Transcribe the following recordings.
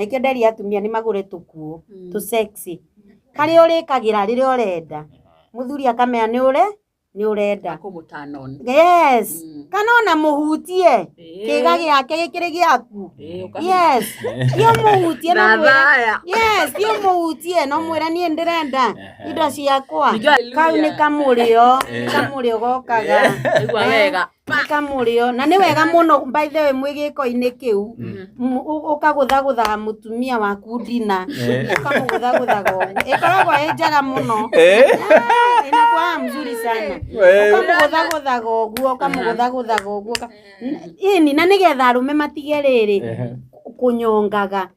Na ikĩo nderi atumia nĩ magũre tũkuo tũ sexy karĩa ũrĩkagĩra rĩrĩa ũrenda, mũthuri akamenya nĩ ũre nĩ ũrenda. Akũmũ-turn on. Yes, kana ona mũhutie kĩga gĩake gĩkĩrĩ gĩaku. Yes, ti ũmũhutie no Na mwĩre thaya. Yes, ti ũmũhutie no mwĩre niĩ ndĩrenda indo ciakwa. Ningĩ Kau nĩ kamũrĩo, nĩ kamũrĩo gokaga. Igua wega. Nĩ kamũrĩo na nĩ wega mũno, by the way, mwĩ gĩko-inĩ kĩu ũkagũthagũthaga mũtumia waku ndina, ũkamũgũthagũthaga ũguo, ĩkoragwo ĩ njega mũno. Ah, inakuwa mzuri sana, ũkamũgũthagũthaga ũguo, ũkamũgũthagũthaga ũguo, ĩni na nĩgetha arũme matige rĩrĩ kũnyongaga.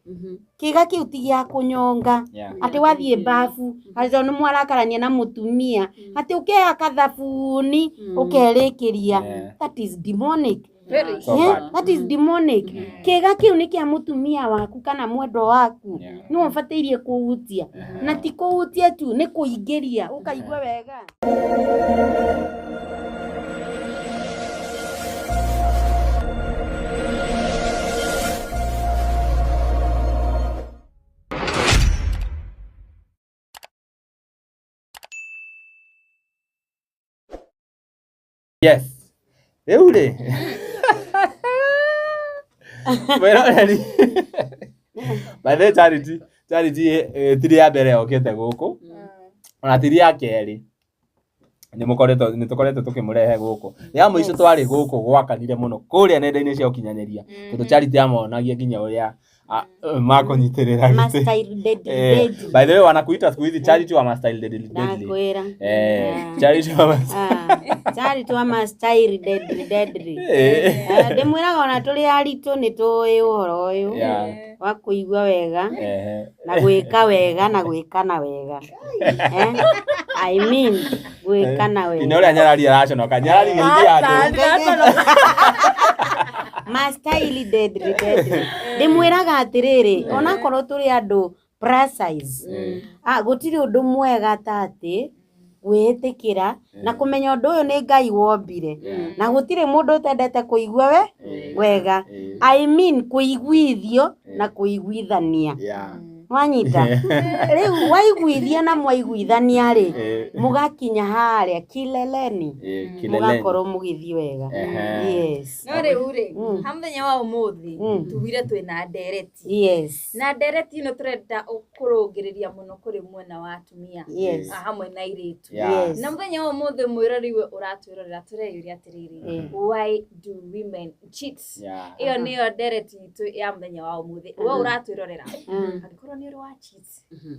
Kĩga kĩu ti gĩa kũnyonga. Atĩ wathiĩ babu atĩ tondũ nĩ mwarakarania na mũtumia atĩ ũkeha thabuni ũkerĩkĩria, that is demonic. Very. So Yeah, bad. that is demonic. Kĩga kĩu nĩ kĩa mũtumia waku kana mwendwa waku, nĩwe ũbataire kũhutia, na ti kũhutia tu, nĩ kũingĩria ũkaigua wega. Yes, rĩu rĩ, mwĩroreri, by the way, Charity ti rĩa mbere okĩte gũkũ, ona ti rĩa kerĩ. Nĩ tũkoretwo tũkĩmũrehe gũkũ. Rĩa mũico twarĩ gũkũ gwakanire mũno kũrĩa nenda-inĩ cia ũkinyanĩria, tondũ Charity amonagia nginya ũrĩa makũnyitĩrĩra gĩtĩ. Ma-style deadly, deadly. By the way, wanakuita siku hizi Charity wa ma-style deadly deadly. Ndakwĩra. Charity wa ma Ah, Charity wa ma-style deadly deadly. Ndĩmwĩraga ona tũrĩ aritũ nĩ tũĩ ũhoro ũyũ wa kũigua wega na gwĩka wega na gwĩkana wega. I mean gwĩkana Nginya wega. ũrĩa Nyarari araconoka. Nyarari geithia andũ. Ma-style deadly deadly. Ndĩmwĩraga atĩrĩrĩ, onakorwo tũrĩ andũ plus size, ah, gũtirĩ ũndũ mwega ta atĩ gwĩtĩkĩra na kũmenya ũndũ ũyũ nĩ Ngai wombire, na gũtirĩ mũndũ ũtendete kũigua we wega. I mean kũiguithio na kũiguithania. Wanyita rĩu, waiguithia na mwaiguithania rĩ, mũgakinya harĩa kileleni. Kileleni. Mũgakorwo mũgĩthiĩ wega. Yes. No rĩu rĩ, ha mũthenya wa ũmũthĩ tugire twĩna ndereti, na ndereti ĩno tũrenda kũrũngĩrĩria mũno kũrĩ mwena wa atumia, hamwe na airĩtu. Na mũthenya wa ũmũthĩ, mwĩrori we ũratwĩrorera, tũreyũria atĩrĩrĩ, why do women cheat? Ĩyo nĩyo ndereti itũ ya mũthenya wa ũmũthĩ. We ũratwĩrorera, angĩkorwo nĩ ũrĩ wa cheat,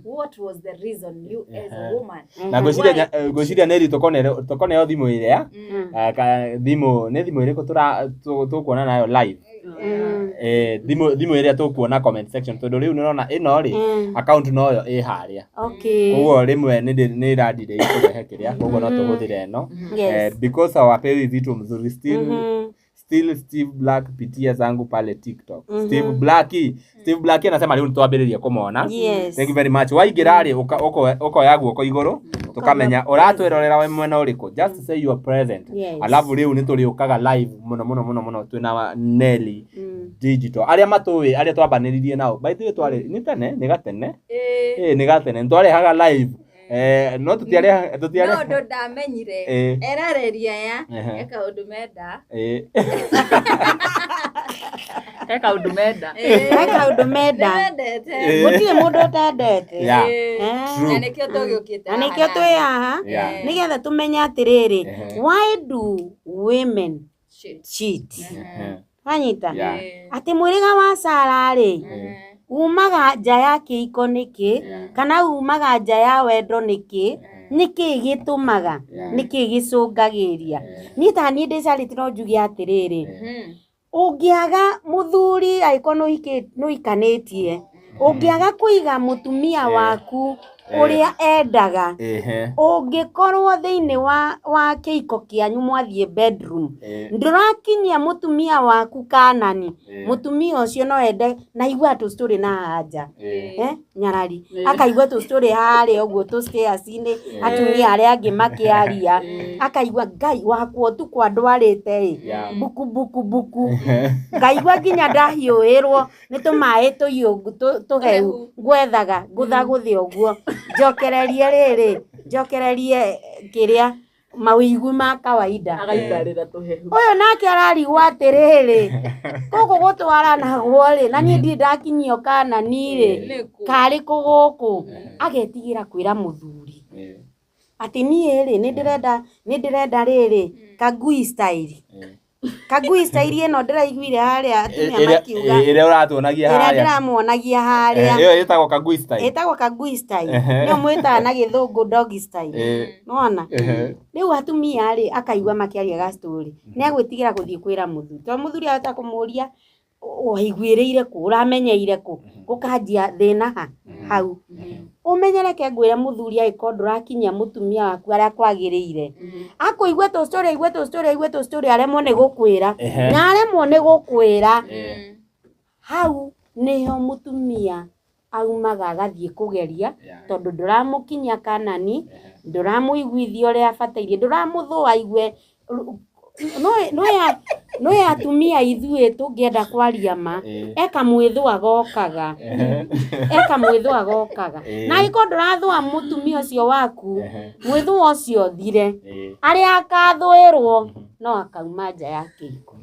what was the reason, you as a woman? Na ngwĩciria nĩ tũkoneo thimũ ĩrĩa, thimũ nĩ thimũ ĩrĩkũ tũkuona nayo live? Thimũ ĩrĩa tũkuona comment section, tondũ rĩu nĩũrona ĩno rĩ, account noyo ĩ harĩa. Koguo rĩmwe nĩ ĩrandirei kũrehe kĩrĩa, koguo no tũhũthĩre ĩno. Because hawapewi vitu mzuri still. Still Steve Black, pitia zangu pale TikTok. Steve Black, Steve Black anasema rĩu nĩtwambĩrĩria kũmona. Thank you very much. Waingĩra rĩ, ũkoya guoko igũrũ, tũkamenya ũratwĩrorera wĩ mwena ũrĩkũ. Just say you are present. Alafu rĩu nĩ tũrĩũkaga live mũno mũno mũno mũno twĩna Nelly Digital. Arĩa matũĩ, arĩa twambanĩririe nao. By the way, twarĩ nĩ tene, nĩ gatene. Nĩ gatene. Nĩ twarehaga live. No tũtiareha No tũtiareha. ũndũ ndamenyire, erareria aya he kaũndũ menda. He kaũndũ menda. He kaũndũ menda. Nĩmendete. Gũtirĩ mũndũ ũtendete. True. Na nĩkĩo tũgĩũkĩte Na haha nĩkĩo twĩ nawe. haha, nĩgetha tũmenye atĩrĩrĩ, why do women Shit. cheat? Wanyita? Atĩ mwĩrĩga wa Sara rĩ, umaga nja ya kĩhiko nĩkĩ, kana umaga nja ya wendo nĩkĩ? Nĩkĩ gĩtũmaga? Nĩkĩ gĩcũngagĩria? Niĩ ta niĩ ndĩ Charity no njuge atĩrĩrĩ, ũngĩaga mũthuri, angĩkorwo nĩ ũhikanĩtie, ũngĩaga kũiga mũtumia waku Ũrĩa endaga. Ũngĩkorwo thĩinĩ wa kĩiko kĩanyu mwathiĩ bedroom, ndũrakinyia mũtumia waku kanani, mũtumia ũcio no ende na igua tũ story na haha nja, nyarari akaigua tũ story harĩa ũguo tũ stairs-inĩ, atumia arĩa angĩ makĩaria, akaigua Ngai wakwa ũtukũ andwarĩte ĩ, buku buku buku, ngaigua nginya ndahiũhĩrwo nĩ tũmaĩ tũhiũ tũhehu, ngwethaga ngũthagũthe ũguo njokererie rĩrĩ, njokererie kĩrĩa mawĩigwi ma kawaida. Agaikarĩra tũhehu. Ũyũ nake ararigwo atĩrĩrĩ, gũkũ gũtwaranagwo rĩ, na niĩ ndirĩ ndakinyio kanani rĩ, karĩ kũ gũkũ? Agetigĩra kwĩra mũthuri atĩ niĩ rĩ, nĩ ndĩrenda rĩrĩ kangui style. Kangui style ĩno ndĩraiguire harĩa atumia makiuga, ĩrĩa ũratuonagia ĩrĩa harĩa. Ndĩramuonagia harĩa. Ĩyo ĩtagwo kangui style. Ĩtagwo kangui style, nĩyo mwĩtaga na gĩthũngũ doggy style. Nĩwona? Rĩu atumia rĩ, akaigua makĩaria ga story, nĩ agwĩtigĩra gũthiĩ kwĩra mũthuri, tondũ mũthuri ahota kũmũria waiguĩrĩire kũ, ũramenyeire kũ, gũkanjia thĩna ha hau. Ũmenye reke ngwĩre, mũthuri angĩkorwo ndũrakinyia mũtumia waku harĩa kwagĩrĩire, akũigue tũ story, aigue tũ story, aigue tũ story, aremwo nĩ gũkwĩra, na aremwo nĩ gũkwĩra, hau nĩho mũtumia aumaga agathiĩ kũgeria, tondũ ndũramũkinyia kanani, ndũramũiguithia ũrĩa abataire, ndũramũthũa aigue. No atumia ithuĩ tũngĩenda kwaria ma, eka mwĩthũa gokaga, eka mwĩthũa gokaga, na angĩkorwo ndũrathũa mũtumia ũcio waku, mwĩthũa ũcio thire, arĩa akathũĩrwo no akauma nja ya kĩhiko.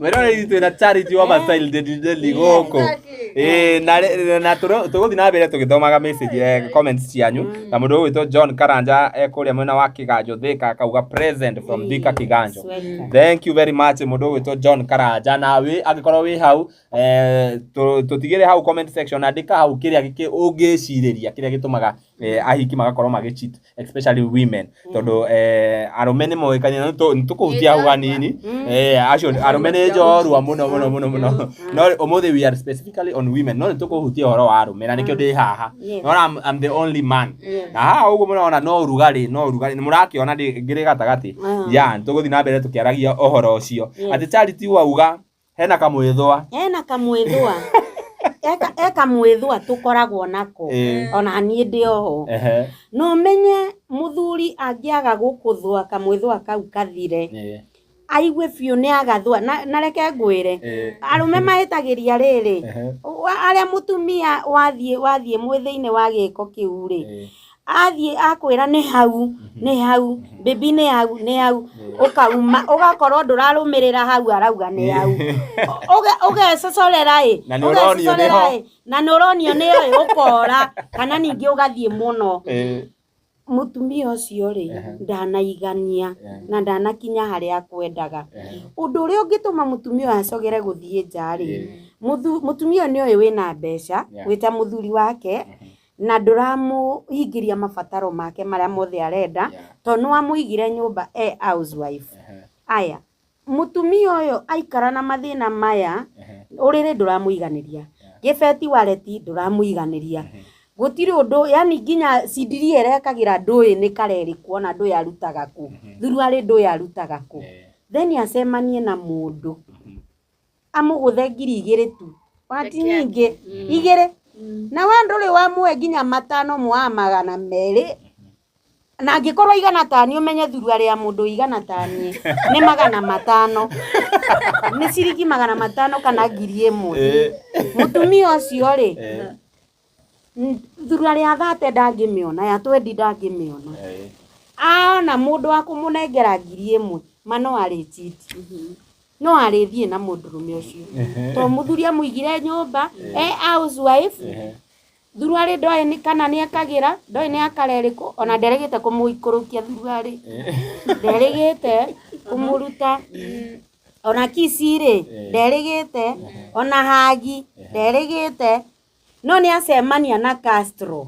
Mwĩroreri, twĩna Charity wa Style Deadly Deadly gũkũ. Ĩĩ, na tũgũthiĩ na mbere tũgĩthomaga message, comments cianyu, na mũndũ ũgwĩtwo John Karanja kũrĩa mwena wa Kiganjo Thika akauga present from Thika Kiganjo. Welcome. Thank you very much, mũndũ ũgwĩtwo John Karanja. Nawe angĩkorwo wĩ hau, tũtigĩre hau comment section, andĩka hau kĩrĩa ũngĩcirĩria kĩrĩa gĩtũmaga ahiki magakorwo magĩ cheat, especially women, tondũ arũme nĩ moĩkaine na nĩ tũkũhutia hau hanini. Acio arũme nĩ njorua mũno mũno mũno mũno, no ũmũthĩ we are specifically on women, no nĩ tũkũhutia ũhoro wa arũme na nĩkĩo ndĩ haha. No I'm the only man na haha ũguo mũrona no ũrugarĩ, no ũrugarĩ nĩ mũrakĩona ngĩrĩ gatagatĩ. Ya tũgũthiĩ na mbere tũkĩaragia ũhoro ũcio atĩ Charity wauga hena kamwĩthũa. Hena kamwĩthũa, eka mwĩthũa tũkoragwo nako, ona niĩ ndĩ oho. No menye mũthuri angĩaga gũkũthũa kamwĩthũa kau kathire, aigue biũ nĩ agathũa, na reke ngwĩre, arũme mahĩtagĩria rĩrĩ, arĩa mũtumia wathiĩ mwĩ thĩinĩ wa gĩko kĩu rĩ, athiĩ akwĩra nĩ hau, nĩ hau baby, nĩ hau, nĩ hau, ũkauma ũgakorwo ndũrarũmĩrĩra hau arauga nĩ hau. Ũgecocorera ĩ. Na nĩ ũronio nĩ ho. Ũgecocorera ĩ, na nĩ ũronio nĩ ĩ, ũkora kana ningĩ ũgathiĩ mũno. Mũtumia ũcio rĩ, ndanaigania na ndanakinya harĩa akwendaga. Ũndũ ũrĩa ũngĩtũma mũtumia ũyũ acogere gũthiĩ nja rĩ, mũtumia ũyũ nĩ oĩ wĩna mbeca wĩ ta mũthuri wake, na ndũramũhingĩria mabataro make marĩa mothe arenda, tondũ nĩ wamũigire nyũmba e housewife. Aya, mũtumia ũyũ aikara na mathĩna maya, ũrĩrĩ ndũramũiganĩria, gĩbeti wareti ndũramũiganĩria, gũtirĩ ũndũ, yani nginya cindiria ĩrekagĩra ndũĩ nĩ karerĩ kuona ndũĩ arutaga kũ, thuruarĩ ndũĩ arutaga kũ. Then acemanie na mũndũ amũgũthe 2000 tu, ona ti nyingĩ, 2, na we ndũrĩ wamũhe nginya 500 mwa 200, na angĩkorwo igana tani, ũmenye thuruarĩ ya mũndũ igana tani nĩ 500, nĩ ciringi 500 kana 1000. Mũtumia ũcio rĩ, thuruarĩ ya 30 ndangĩmĩona, ya 20 ndangĩmĩona. Ona mũndũ wa kũmũnengera 1000 ma no arĩ cheat, no arĩthiĩ na mũndũrũme ũcio, tondũ mũthuri amũigire nyũmba e housewife, thuruarĩ ndoĩ kana nĩ ekagĩra, ndoĩ nĩ akarerĩkũ, ona nderegĩte kũmũikũrũkia thuruarĩ, nderĩgĩte kũmũruta ona kici rĩ, nderĩgĩte ona hagi nderĩgĩte, no nĩ acemania na Castro,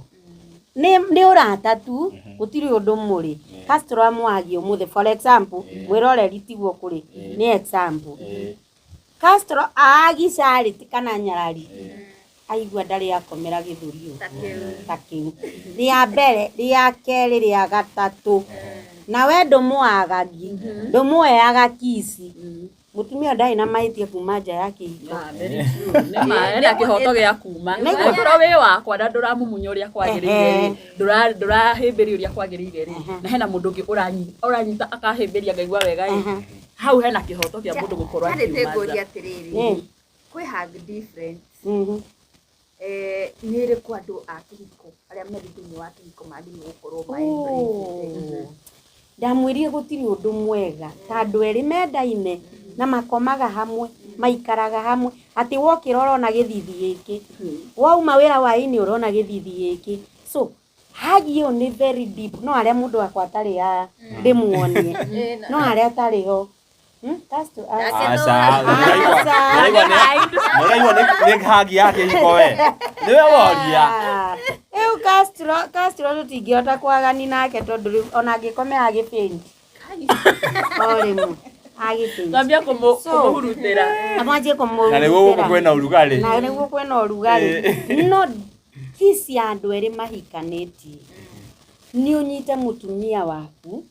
nĩ ũrata tu, gũtirĩ ũndũ mũrĩ. Castro amwagia ũmũthĩ, for example, mwĩroreri, tiguo kũrĩ, nĩ example. Castro aagi Charity kana nyarari. Aigua ndarĩ akomera gĩthũri ũguo ta kĩu. Rĩa mbere, rĩa kerĩ, rĩa gatatũ. Na we ndũmũagagi, ndũmũheaga kici. Mũtumia ndarĩ na mahĩtia kuma nja ya kĩhiko. Ah, very true. Nĩ ma, ena kĩhoto gĩa kuma. Angĩkorwo wĩ wakwa na ndũramumunya ũrĩa kwagĩrĩire rĩ, ndũrahĩmbĩria ũrĩa kwagĩrĩire rĩ, na hena mũndũ ũngĩ ũranyita akahĩmbĩria ngaigua wega rĩ, hau hena kĩhoto kĩa mũndũ gũkorwo akiuma nja. Atĩrĩrĩ, kwĩ hug different. Nĩ ĩrĩkũ andũ a kĩhiko arĩa marĩ thĩinĩ wa kĩhiko magĩrĩirwo gũkorwo ma Ndamwĩrire gũtirĩ ũndũ mwega ta andũ erĩ mendaine na makomaga hamwe, maikaraga hamwe, atĩ wokĩra ũrona gĩthithi gĩkĩ, wauma wĩra hwaĩ-inĩ ũrona gĩthithi gĩkĩ. So hug ĩyo nĩ very deep, no harĩa mũndũ wakwa atarĩ haha ndĩmuonie, no harĩa atarĩ ho. Aca, nĩũraigua nĩ hug ya kĩhiko we. Nĩwe woria. Rĩu Castro tũtingĩhota kwagani nake tondũ rĩu ona angĩkomera agĩpaint. O rĩmwe agĩpaint. Twambie kũmũhurutĩra. Amwanjie kũmũhurutĩra. Na nĩguo gũkũ kwĩna ũrugarĩ. Na nĩguo kwĩna ũrugarĩ. No kiss ya andũ erĩ mahikanĩtie, nĩ ũnyite mũtumia waku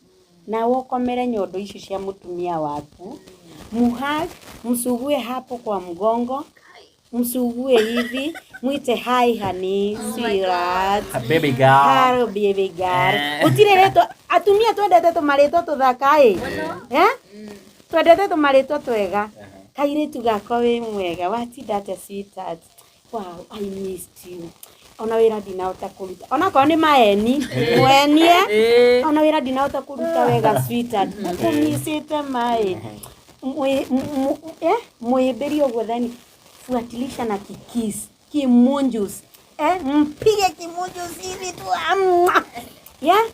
na ũkomere nyondo icio cia mũtumia waku, muhug, msugue hapo kwa mgongo, msugue hivi, mwite hi honey, sweetheart, baby girl, hello baby girl. Gũtirĩ rĩtwa, atumia twendete tũmarĩtwa tũthaka ĩ, twendete tũmarĩtwa twega. Kairĩtu gakwa wĩ mwega, watinda atĩa sweetheart? Wow, I missed you. Ona wĩra ndinahota kũruta, onakorwo nĩ maeni mwenie, ona wĩra ndinahota kũruta wega sweetheart, ngũkũmicĩte maĩ. Mwĩhĩmbĩrie ũguo, then fuatilisha na kikis kimunjus, mpige kimunjus hivi tu, yeah,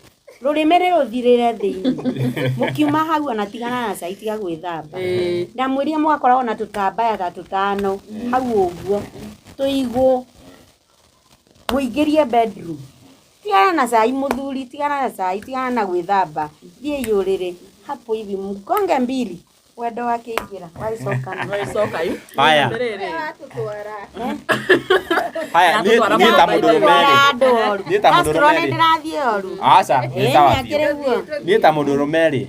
rũrĩmĩ rũthirĩre thĩinĩ. Mũkiuma hau ona tigana na cai, tiga gwĩthamba. Ndamwĩrire mũgakoragwo na tũtambaya ta tũtano hau ũguo tũigũ, mũingĩrie bedroom. Tigana na cai mũthuri, tigana na cai, tigana na gwĩthamba, thiĩ ũrĩrĩ hapo hivi, mgonge mbili, wendo wakĩingĩra waicokana. Waicoka yu. Haya. Haya, niĩ ta mũndũrũme rĩ. Niĩ ta mũndũrũme rĩ. Ndĩrathiĩ oru. Aca, nĩ sawa biũ. Nĩ akĩrĩ guo. Niĩ ta mũndũrũme rĩ,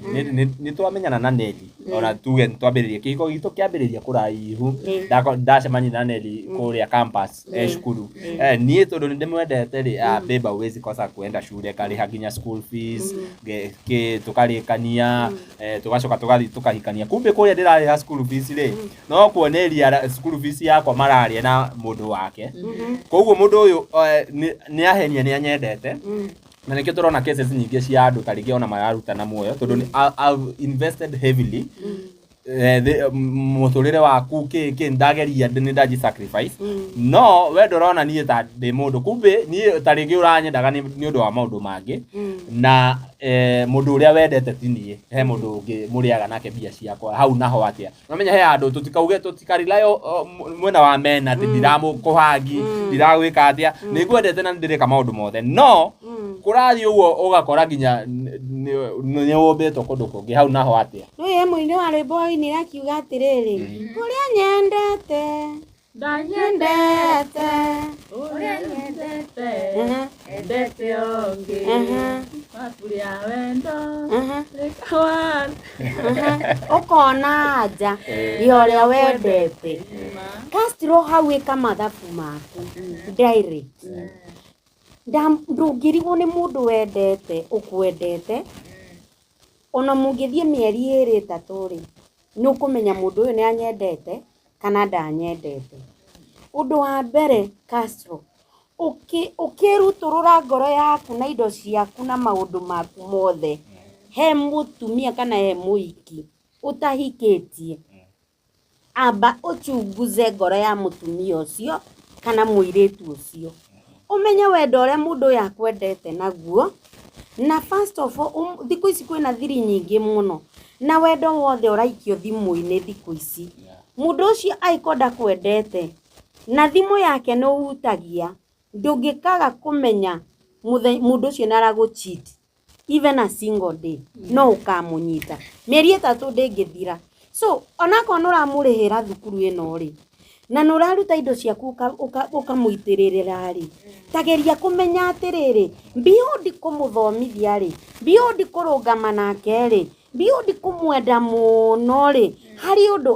nĩ twamenyana na Nelly. Ona tuge nĩ twambĩrĩria kĩhiko gitũ kĩambĩrĩria kũraihu. Ndacemania na Nelly kũrĩa campus, cukuru. Niĩ tondũ nĩ ndĩmwendete rĩ, babe hauwezi kosa kuenda shule, karĩha nginya school fees, tũkarĩkania, tũgacoka tũgathiĩ tũkahikania. Kumbe kũrĩa ndĩrarĩha school fees rĩ, no kuoneria school fees yakwa mararĩa na mũndũ wake. Koguo mũndũ ũyũ nĩ ahenia, nĩ anyendete. Na nĩkĩo tũrona cases nyingĩ cia andũ ta rĩngĩ ona mararutana muoyo tondũ I've invested heavily mũtũrĩre waku kĩ ndageria nĩ ndaji sacrifice, no we ndũrona niĩ ta ndĩ mũndũ, kumbe niĩ ta rĩngĩ ũranyendaga nĩ ũndũ wa maũndũ mangĩ, na mũndũ ũrĩa wendete ti niĩ, he mũndũ ũngĩ mũrĩaga nake mbia ciakwa hau. Naho atĩa, nomenya he handũ tũtikauge tũtikarely mwena wa mena atĩ ndiramũkũhangi, ndiragwĩka atĩa, nĩ ngwendete na nĩndĩreka maũndũ mothe, no kũrathiĩ ũguo ũgakora nginya nĩ ũmbĩtwo kũndũ kũngĩ. Hau naho atĩa? Nĩ mũini wa rwĩmbo wainire akiuga atĩrĩrĩ, ũrĩa nyendete Ndanyendete, ũrĩa nyendete, endete ũngĩ, wabu rĩa wendo rĩkawa. Ũkona anja ya ũrĩa wendete. Castro, hau ĩka mathabu maku direct. Ndũngĩrigwo nĩ mũndũ wendete ũkwendete, ona mũngĩthiĩ mĩeri ĩrĩ ĩtatũ rĩ, nĩ ũkũmenya mũndũ ũyũ nĩ anyendete kana ndanyendete. Ũndũ wa mbere, Castro, ũkĩrutũrũra ngoro yaku na indo ciaku na maũndũ maku mothe he mũtumia kana he mũhiki ũtahikĩtie, amba ũchunguze ngoro ya mũtumia ũcio kana mũirĩtu ũcio, ũmenye wendo ũrĩa mũndũ ũyũ akwendete naguo. Na first of all, thikũ ici kwĩna thiri nyingĩ mũno na wendo wothe ũraikio thimũ-inĩ thikũ ici. Mũndũ ũcio angĩkorwo ndakwendete na thimũ yake nĩ ũhutagia, ndũngĩkaga kũmenya mũndũ ũcio nĩ aragũ cheat even a single day, no ũkamũnyita mĩeri 3 ndĩngĩthira. So onakorwo nĩ ũramũrĩhĩra thukuru ĩno rĩ, Na nĩ ũraruta indo ciaku ũkamũitĩrĩrĩra rĩ, tageria kũmenya atĩrĩrĩ, beyond kũmũthomithia rĩ, beyond kũrũngama nake rĩ, beyond kũmwenda mũno rĩ, harĩ ũndũ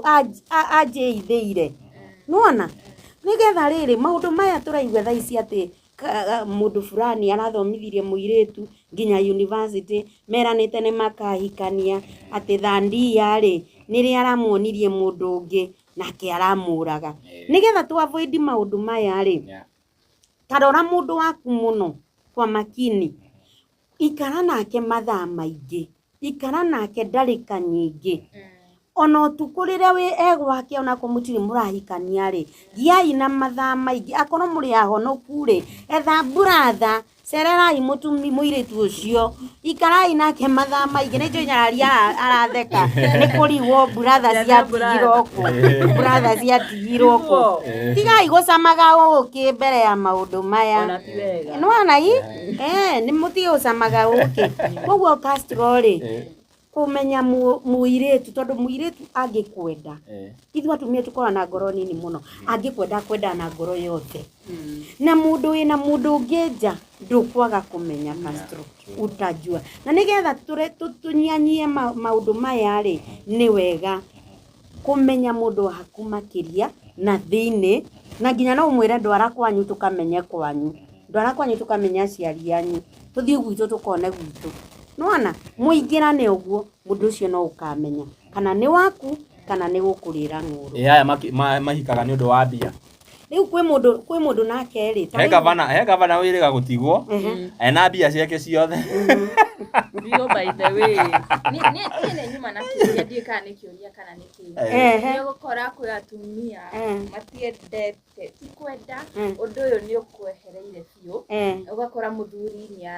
anjĩithĩire. Nĩwona? Nĩgetha rĩrĩ, maũndũ maya tũraigua thaa ici atĩ mũndũ fulani arathomithirie mũirĩtu nginya university, meranĩte nĩ makahikania, atĩ thandia rĩ, nĩrĩo aramuonirie mũndũ ũngĩ nake aramũraga. Nĩgetha tũ avoid maũndũ maya rĩ, ta rora mũndũ waku mũno kwa makini, ikara nake mathaa maingĩ, ikara nake ndarĩka nyingĩ, ona ũtukũ rĩrĩa wĩ egwake onakorwo mũtirĩ mũrahikania rĩ, gĩai na mathaa maingĩ, akorwo mũrĩ ahonoku rĩ, etha brother, cererai mũtumi mũirĩtu ũcio, ikarai nake mathaa maingĩ, nĩ njũĩ nyararia aratheka, nĩ kũrigwo brother ciatigirwo kũ, brother ciatigirwo kũ, tigai gũcamaga ũkĩ mbere ya maũndũ maya. Ona ti wega. Nĩwona i? Nĩ mũtige gũcamaga ũkĩ. Koguo Castro rĩ, kũmenya mũirĩtu, tondũ mũirĩtu angĩkwenda, ithuĩ atumia tũkoragwo na ngoro nini mũno, angĩkwenda akwenda na ngoro yothe. Na mũndũ wĩna mũndũ ũngĩ nja, ndũkwaga kũmenya Castro, utajua. Na nĩgetha tũnyanyie maũndũ maya rĩ, nĩ wega kũmenya mũndũ waku makĩria na thĩinĩ, na nginya no ũmwĩre ndwara kwanyu tũkamenye kwanyu, ndwara kwanyu tũkamenye aciari anyu, tũthiĩ gwitũ tũkone gwitũ. Nĩwona? Mũingĩrane ũguo, mũndũ ũcio no ũkamenya kana nĩ waku kana nĩ gũkũrĩra ng'ũrũ. Ĩ aya mahikaga nĩ ũndũ wa mbia. Rĩu kwĩ mũndũ nake rĩ, ta He rĩu gavana wĩrĩga gũtigwo, ena mbia ciake ciothe. Bigo by the way. Niĩ nĩ nyuma na kĩũria, ndiũĩ kana nĩ kĩũria kana nĩ kĩĩ. Nĩ ũgũkora kwĩ atumia matiendete, ti kwenda, ũndũ ũyũ nĩ ũkwehereire biũ. Ũgakora mũthuri nĩ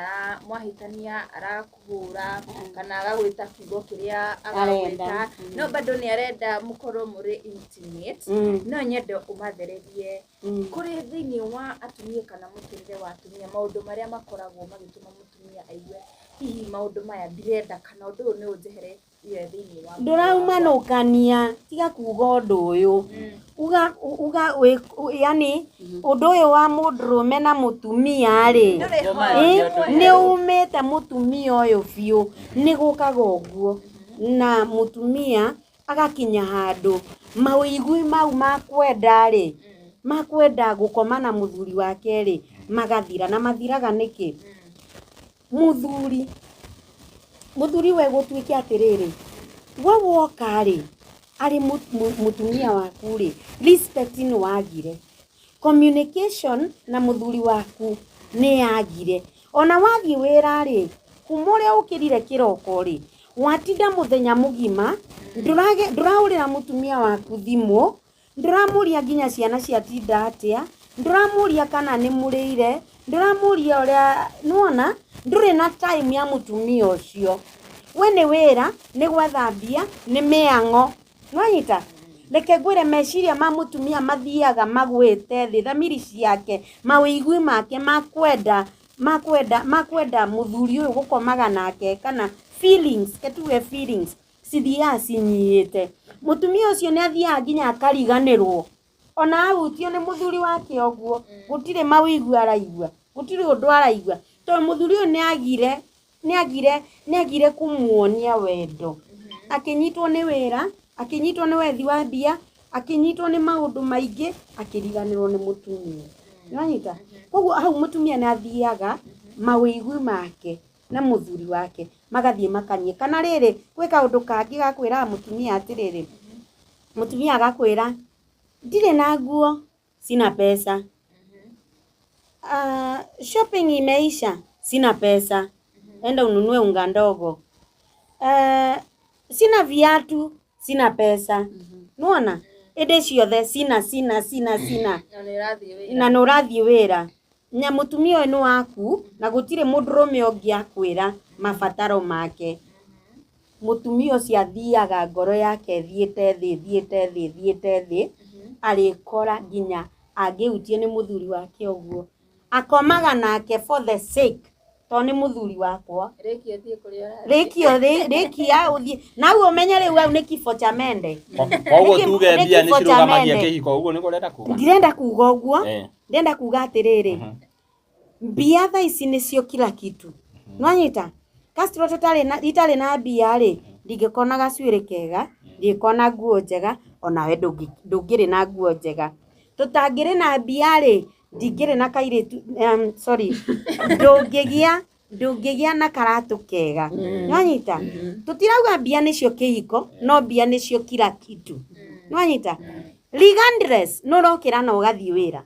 mwahĩtania, arakũhũra, kana agagwĩta kiugo kĩrĩa agagwĩta, no bado nĩ arenda mũkorwo mũrĩ intimate. No nyende ũmathererie kũrĩ thĩinĩ wa atumia kana mũtũrĩre wa atumia, maũndũ marĩa makoragwo magĩtũma mũtumia aigue hihi maũndũ maya ndirenda, kana ũndũ ũyũ nĩ ũnjehereire thĩinĩ wa Ndũraumanũkania, tiga kuga ũndũ ũyũ. Uga, uga, wĩ, yani, ũndũ ũyũ wa mũndũrũme na mũtumia rĩ, nĩ umĩte mũtumia ũyũ biũ, nĩ gũkaga ũguo. Na mũtumia agakinya handũ, mawĩigwi mau ma kwenda rĩ, ma kwenda gũkoma na mũthuri wake rĩ, magathira. Na mathiraga nĩkĩ? Mũthuri we gũtuĩke atĩrĩrĩ, we woka rĩ, arĩ mũtumia waku rĩ, respect nĩ wagire, communication na mũthuri waku nĩ yagire. Ona wathiĩ wĩra rĩ, kuma ũrĩa ũkĩrire kĩroko rĩ, watinda mũthenya mũgima, ndũrahũrĩra mũtumia waku thimũ, ndũramũria nginya ciana ciatinda atĩa, ndũramũria kana nĩ mũrĩire, ndũramũria ũrĩa, nĩwona, ndũrĩ na time ya mũtumia ũcio. We nĩ wĩra, nĩ gwetha mbia, nĩ mĩang'o. Nĩwanyita? Reke ngwĩre meciria ma mũtumia mathiaga magwĩte thĩ, thamiri ciake, mawĩigwi make makwenda mũthuri ũyũ gũkomaga nake, kana feelings, ketuge feelings, cithiaga cinyihĩte. Mũtumia ũcio nĩ athiaga nginya akariganĩrwo. Ona ahutio nĩ mũthuri wake ũguo, gũtirĩ mawĩigwi araigua, gũtirĩ ũndũ araigua. Tondũ mũthuri ũyũ nĩ agire kũmuonia wendo. Akĩnyitwo nĩ wĩra, akĩnyitwo nĩ wethi wa mbia, akĩnyitwo nĩ maũndũ maingĩ, akĩriganĩrwo nĩ mũtumia. Nĩwanyita? Koguo hau mũtumia nĩ athiaga mawĩigwi make na mũthuri wake magathiĩ makanyie. Kana rĩrĩ, gwĩ kaũndũ kangĩ gakwĩraga mũtumia atĩrĩrĩ, mũtumia agakwĩra ndirĩ na nguo, sina pesa. Shopping imeisha, sina pesa. Enda ununue unga ndogo. Sina viatu, sina pesa. Nĩwona? Ĩndĩ ciothe sina, sina, sina, sina. Na nĩ ũrathiĩ wĩra. Na nĩ ũrathiĩ wĩra. Na mũtumia ũyũ nĩ waku, na gũtirĩ mũndũrũme ũngĩ akwĩra mabataro make. Mũtumia ũcio athiaga ngoro yake ĩthiĩte thĩ, ĩthiĩte thĩ, ĩthiĩte thĩ, arĩkora nginya angĩhutio nĩ mũthuri wake ũguo. Akomaga nake for the sake. Tondũ nĩ mũthuri wakwa. Rĩkia ũthiĩ kũrĩa ũrathiĩ. Rĩkia rĩkia ũthiĩ. Na u ũmenye rĩu hau nĩ kifo cha mende. Koguo tuge mbia nĩ cirũgamagia kĩhiko, ũguo nĩguo ũrenda kuga? Ndirenda kuga ũguo. Ndĩrenda kuga atĩrĩrĩ, mbia thaa ici nĩcio kila kitu. Nwanyita? Castro tũtarĩ na itarĩ na mbia rĩ, ndingĩkorwo na gacuĩrĩ kega, ndingĩkorwo na nguo njega, onawe ndũngĩrĩ na nguo njega. Tũtangĩrĩ na mbia rĩ, ndingĩrĩ na kairĩtu, sorry, ndũngĩgĩa na karatũ kega. Nwanyita? Tũtirauga mbia nĩcio kĩhiko, no mbia nĩcio kila kitu. Nwanyita? Regardless, nĩ ũrokĩra na ũgathiĩ wĩra.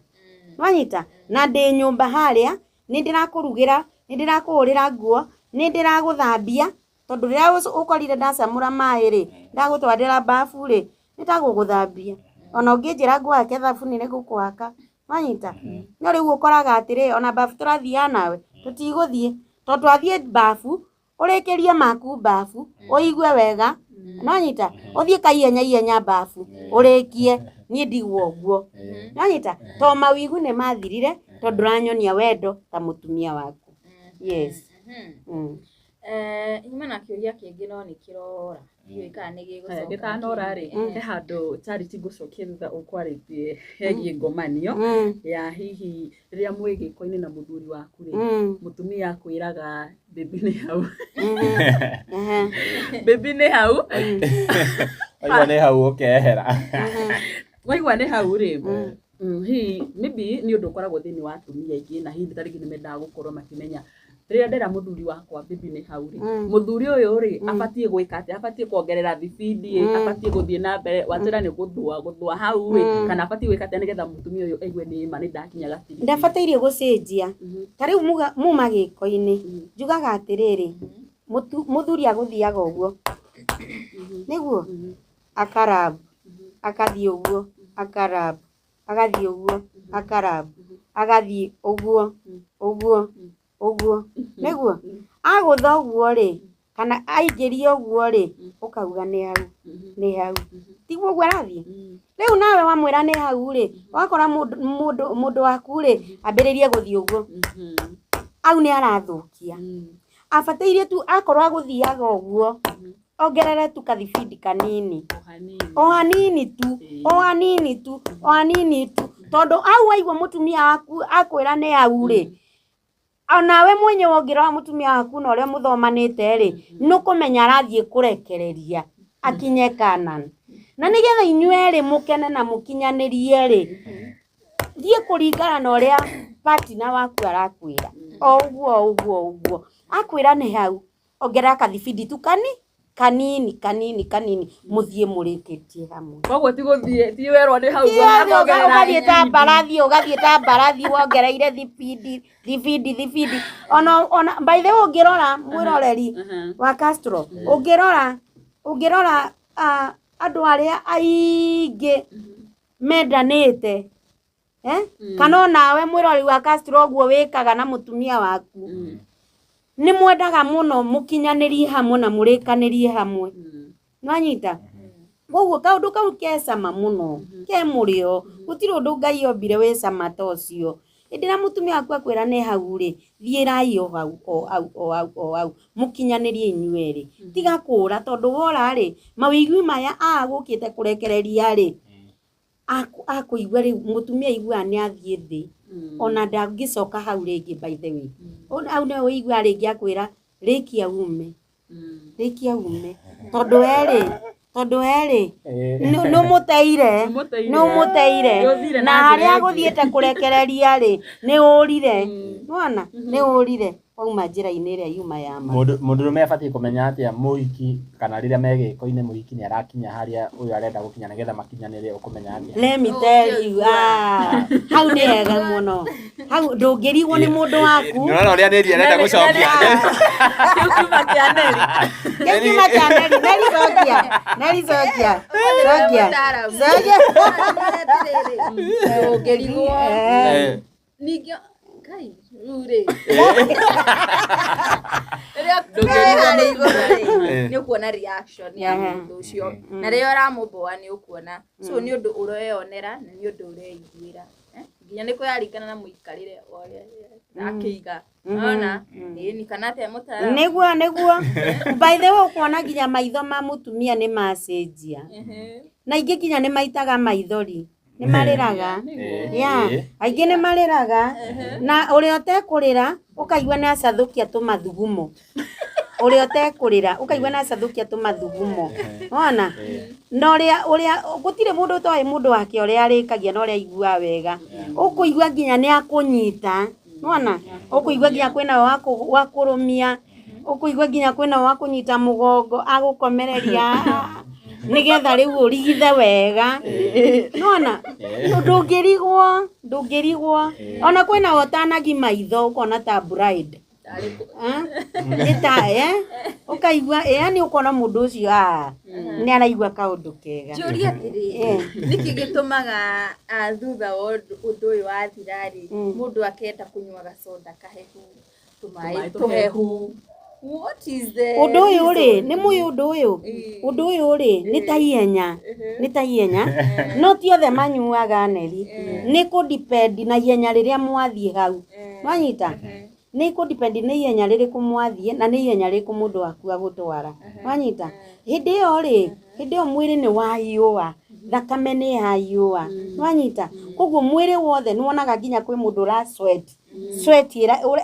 Nwanyita? Na ndĩ nyũmba harĩa, nĩ ndĩrakũrugĩra, nĩ ndĩrakũhũrĩra nguo, nĩ ndĩragũthambia, tondũ rĩrĩa ũkorire ndacamũra maĩ rĩ, ndagũtwarĩra bafu rĩ, nĩ tagũgũthambia. Ona ũngĩnjĩra ngũhake thabuni nĩ ngũkũhaka. Nwanyita? No rĩu ũkoraga atĩrĩ, ona bafu tũrathiaga nawe, tũtigũthiĩ. Tondũ twathiĩ bafu, ũrĩkĩrie maku bafu, ũigue wega. Nwanyita? Ũthiĩ kaihenya ihenya bafu, ũrĩkie, niĩ ndigwo ũguo. Nwanyita? To mawĩigu nĩ mathirire, tondũ ndũranyonia wendo ta mũtumia waku. Yes. Nyuma na kĩũria kĩngĩ no nĩ kĩrora. Ndiũĩ kana nĩ gĩgũcoka. Gĩtanora rĩ, he handũ Charity ngũcokia thutha ũkwarĩtie hegiĩ ngomanio ya hihi rĩrĩa mwĩ gĩko-inĩ na mũthuri waku rĩ, mũtumia akwĩraga baby nĩ hau. Baby nĩ hau. Waigua nĩ hau ũkehera. Waigua nĩ hau rĩ, hihi maybe nĩ ũndũ ũkoragwo thĩinĩ wa atumia aingĩ na hihi ta rĩngĩ nĩ mendaga gũkorwo makĩmenya rĩrĩa ndera mũthuri wakwa baby nĩ hau rĩ, mũthuri ũyũ rĩ abatiĩ gwĩka atĩa, abatiĩ kuongerera thibindi ĩ, abatiĩ gũthiĩ na mbere, watwĩra nĩ gũthũa gũthũa hau ĩ, kana abatiĩ gwĩka atĩa nĩgetha mũtumia ũyũ aigue nĩ ma nĩ ndakinya gatiri. Ndabataire gũcenjia. Ta rĩu muma gĩko-inĩ, njugaga atĩrĩrĩ, mũthuri agũthiaga ũguo. Nĩguo? Akarabu, akathiĩ ũguo, akarabu, agathiĩ ũguo, akarabu, agathiĩ ũguo, ũguo, ũguo. Nĩguo? Agũtha ũguo rĩ, kana aingĩria ũguo rĩ, ũkauga nĩ hau, nĩ hau. Tiguo ũguo arathiĩ? Rĩu nawe wamwĩra nĩ hau rĩ, wakora mũndũ waku rĩ, ambĩrĩrie gũthiĩ ũguo. Au nĩ arathũkia. Abataire tu akorwo agũthiaga ũguo, ongerere tu kathibindi kanini. O hanini tu, o hanini tu, o hanini tu. Tondũ au waigua mũtumia waku akwĩra nĩ hau rĩ, onawe mwenyewe ũngĩrora mũtumia waku na ũrĩa mũthomanĩte rĩ, nĩ ũkũmenya arathiĩ kũrekereria akinye Canaan. Na nĩgetha inyuĩ erĩ mũkene na mũkinyanĩrie rĩ, thiĩ kũringana na ũrĩa partner waku arakwĩra. O ũguo, o ũguo, o ũguo. Akwĩra nĩ hau, ongerera kathibindi tu kanini, kanini, kanini, mũthiĩ mũrĩkĩtie hamwe. Koguo ti gũthiĩ, ti werwo nĩ hau Ti ũgathiĩ ta mbarathi, ũgathiĩ ta mbarathi wongereire thibindi, thibindi, thibindi. Ona, by the way ũngĩrora mwĩroreri wa Castro, ũngĩrora, andũ arĩa aingĩ mendanĩte, Kana onawe mwĩroreri wa Castro ũguo wĩkaga na mũtumia waku. Nĩ mwendaga mũno mũkinyanĩrie hamwe na mũrĩkanĩrie hamwe. Nĩwanyita? Koguo kaũndũ kau ke cama mũno, ke mũrĩo, gũtirĩ ũndũ Ngai ombire wĩ cama ta ũcio. Hĩndĩ ĩrĩa mũtumia waku akwĩra nĩ hau rĩ, thiĩrai o hau, o hau, o hau, o hau, mũkinyanĩrie inyuĩ erĩ. Tiga kũũra tondũ wora rĩ, mawĩigwi maya agũkĩte kũrekereria rĩ, akũigua rĩu mũtumia aiguaga nĩ athiĩ thĩ. Ona ndangĩcoka hau rĩngĩ by the way. Hau nĩho ũiguaga rĩngĩ akwĩra rĩkia ume. Rĩkia ume. Tondũ we rĩ, nĩ ũmũteire, nĩ ũmũteire. Na harĩa agũthiĩte kũrekereria rĩ, nĩ ũrire. Nĩwona? Nĩ ũrire. Wauma njĩra-inĩ ĩrĩa yuma ya ma. Mũndũrũme abatiĩ kũmenya atĩa mũhiki kana rĩrĩa me gĩko-inĩ mũhiki nĩ arakinya harĩa ũyũ arenda gũkinya nĩgetha makinyanĩre, ũkũmenya atĩa? Let me tell you, hau nĩ hega mũno. Hau ndũngĩrigwo nĩ mũndũ waku. Nĩwona ũrĩa Neri arenda gũcokia. Kĩu kiuma kĩa Neri. Kĩu kiuma kĩa Neri. Neri cokia. Neri cokia. Cokia. Cokia. Ndũngĩrigwo. Ningĩ Kai, rĩu rĩ. Rĩrĩa harĩa igũrũ rĩ, nĩ ũkuona reaction ya mũndũ ũcio. Na rĩrĩa ũramũboa nĩ ũkuona. So nĩ ũndũ ũreyonera na nĩ ũndũ ũreiguĩra. Nginya nĩ kũraringana na mũikarĩre wa ũrĩa. Akĩiga. Ona ĩni kana atĩa mũtaaramu? Nĩguo nĩguo. By the way, ũkuona nginya maitho ma mũtumia nĩ macenjia. Na aingĩ nginya nĩ maitaga maithori, nĩ marĩraga. Yeah, aingĩ nĩ marĩraga. Na ũrĩa ũtekũrĩra ũkaigua nĩ acathũkia tũmathugumo. Ũrĩa ũtekũrĩra ũkaigua nĩ acathũkia tũmathugumo. Wona? Na ũrĩa ũrĩa gũtirĩ mũndũ ũtoĩ mũndũ wake ũrĩa arĩkagia na ũrĩa aiguaga wega. Ũkũigua nginya nĩ akũnyita. Nĩwona? Ũkũigua nginya kwĩna wa kũrũmia, ũkũigua nginya kwĩna wa kũnyita mũgongo agũkomereria nĩgetha rĩu ũrigithe wega. Nĩwona? Ndũngĩrigwo, ndũngĩrigwo. Ona kwĩna ũtanagi maitho ũkona ta bride. Nĩ ta ũkaigua yani ũkona mũndũ ũcio nĩ araigua kaũndũ kega. Njũrie atĩrĩrĩ, nĩkĩ gĩtũmaga thutha wa ũndũ ũyũ wathira rĩ, mũndũ akenda kũnyua gacoda kahehu, tũmaĩ tũhehu? What is the Ũndũ ũyũ rĩ, nĩ mũĩ ũndũ ũyũ? Ũndũ ũyũ rĩ, nĩ ta ihenya, nĩ ta ihenya. No ti othe manyuaga neri. Nĩ kũ depend na ihenya rĩrĩa mwathiĩ hau. Wanyita? Nĩ kũ depend nĩ ihenya rĩrĩkũ mwathiĩ na nĩ ihenya rĩrĩkũ mũndũ waku agũtwara. Wanyita? Hĩndĩ ĩyo rĩ, hĩndĩ ĩyo mwĩrĩ nĩ wahiũha, thakame nĩ yahiũha. Wanyita? Koguo mwĩrĩ wothe nĩ wonaga nginya kwĩ mũndũ ũra sweat. Sweat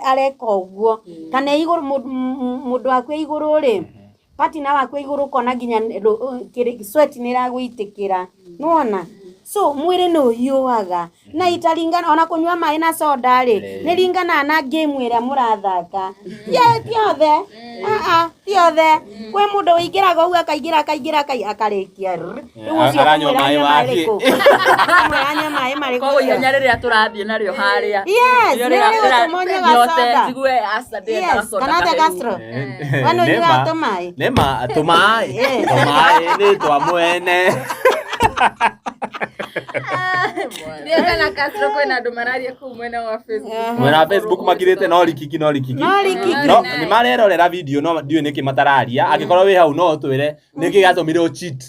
areka ũguo. Kana igũrũ mũndũ waku e igũrũ rĩ, partner waku e igũrũ ũkona nginya sweat nĩ ĩragũitĩkĩra. Nĩwona? So mwĩrĩ nĩ ũhiũhaga. Na itaringana ona kũnyua maĩ na soda rĩ, nĩ ringanaga na game ĩrĩa mũrathaka. Ti othe. Ti othe. Kwĩ mũndũ ũingĩraga ũguo akaingĩra akaingĩra akarĩkia. Rĩu ũcio Aranyua ũkũmwĩra maĩ anyue maĩ wake. marĩkũ? Ũkũmwĩra anyue maĩ marĩkũ? Koguo ihenya rĩrĩa tũrathiĩ narĩo harĩa. Yes, Nĩrĩo nĩrĩo rĩgũtũma ũnyue nyote, gacoda. njigue aca ndĩrenda Yes, gacoda kana atĩa kahehu. Castro? We nĩ ũnyuaga tũmaĩ? Nĩma tũmaĩ, tũmaĩ nĩ twa mwene. Ndio kana Castro kwĩna andũ mararia kũu mwena wa Facebook. Mwena wa Facebook makirĩte no rikiki no rikiki. No rikiki. No nĩ marerorera video no ndiũĩ nĩkĩ matararia. Angĩkorwo wĩ hau no ũtwĩre nĩkĩ gĩatũmire ũ cheat.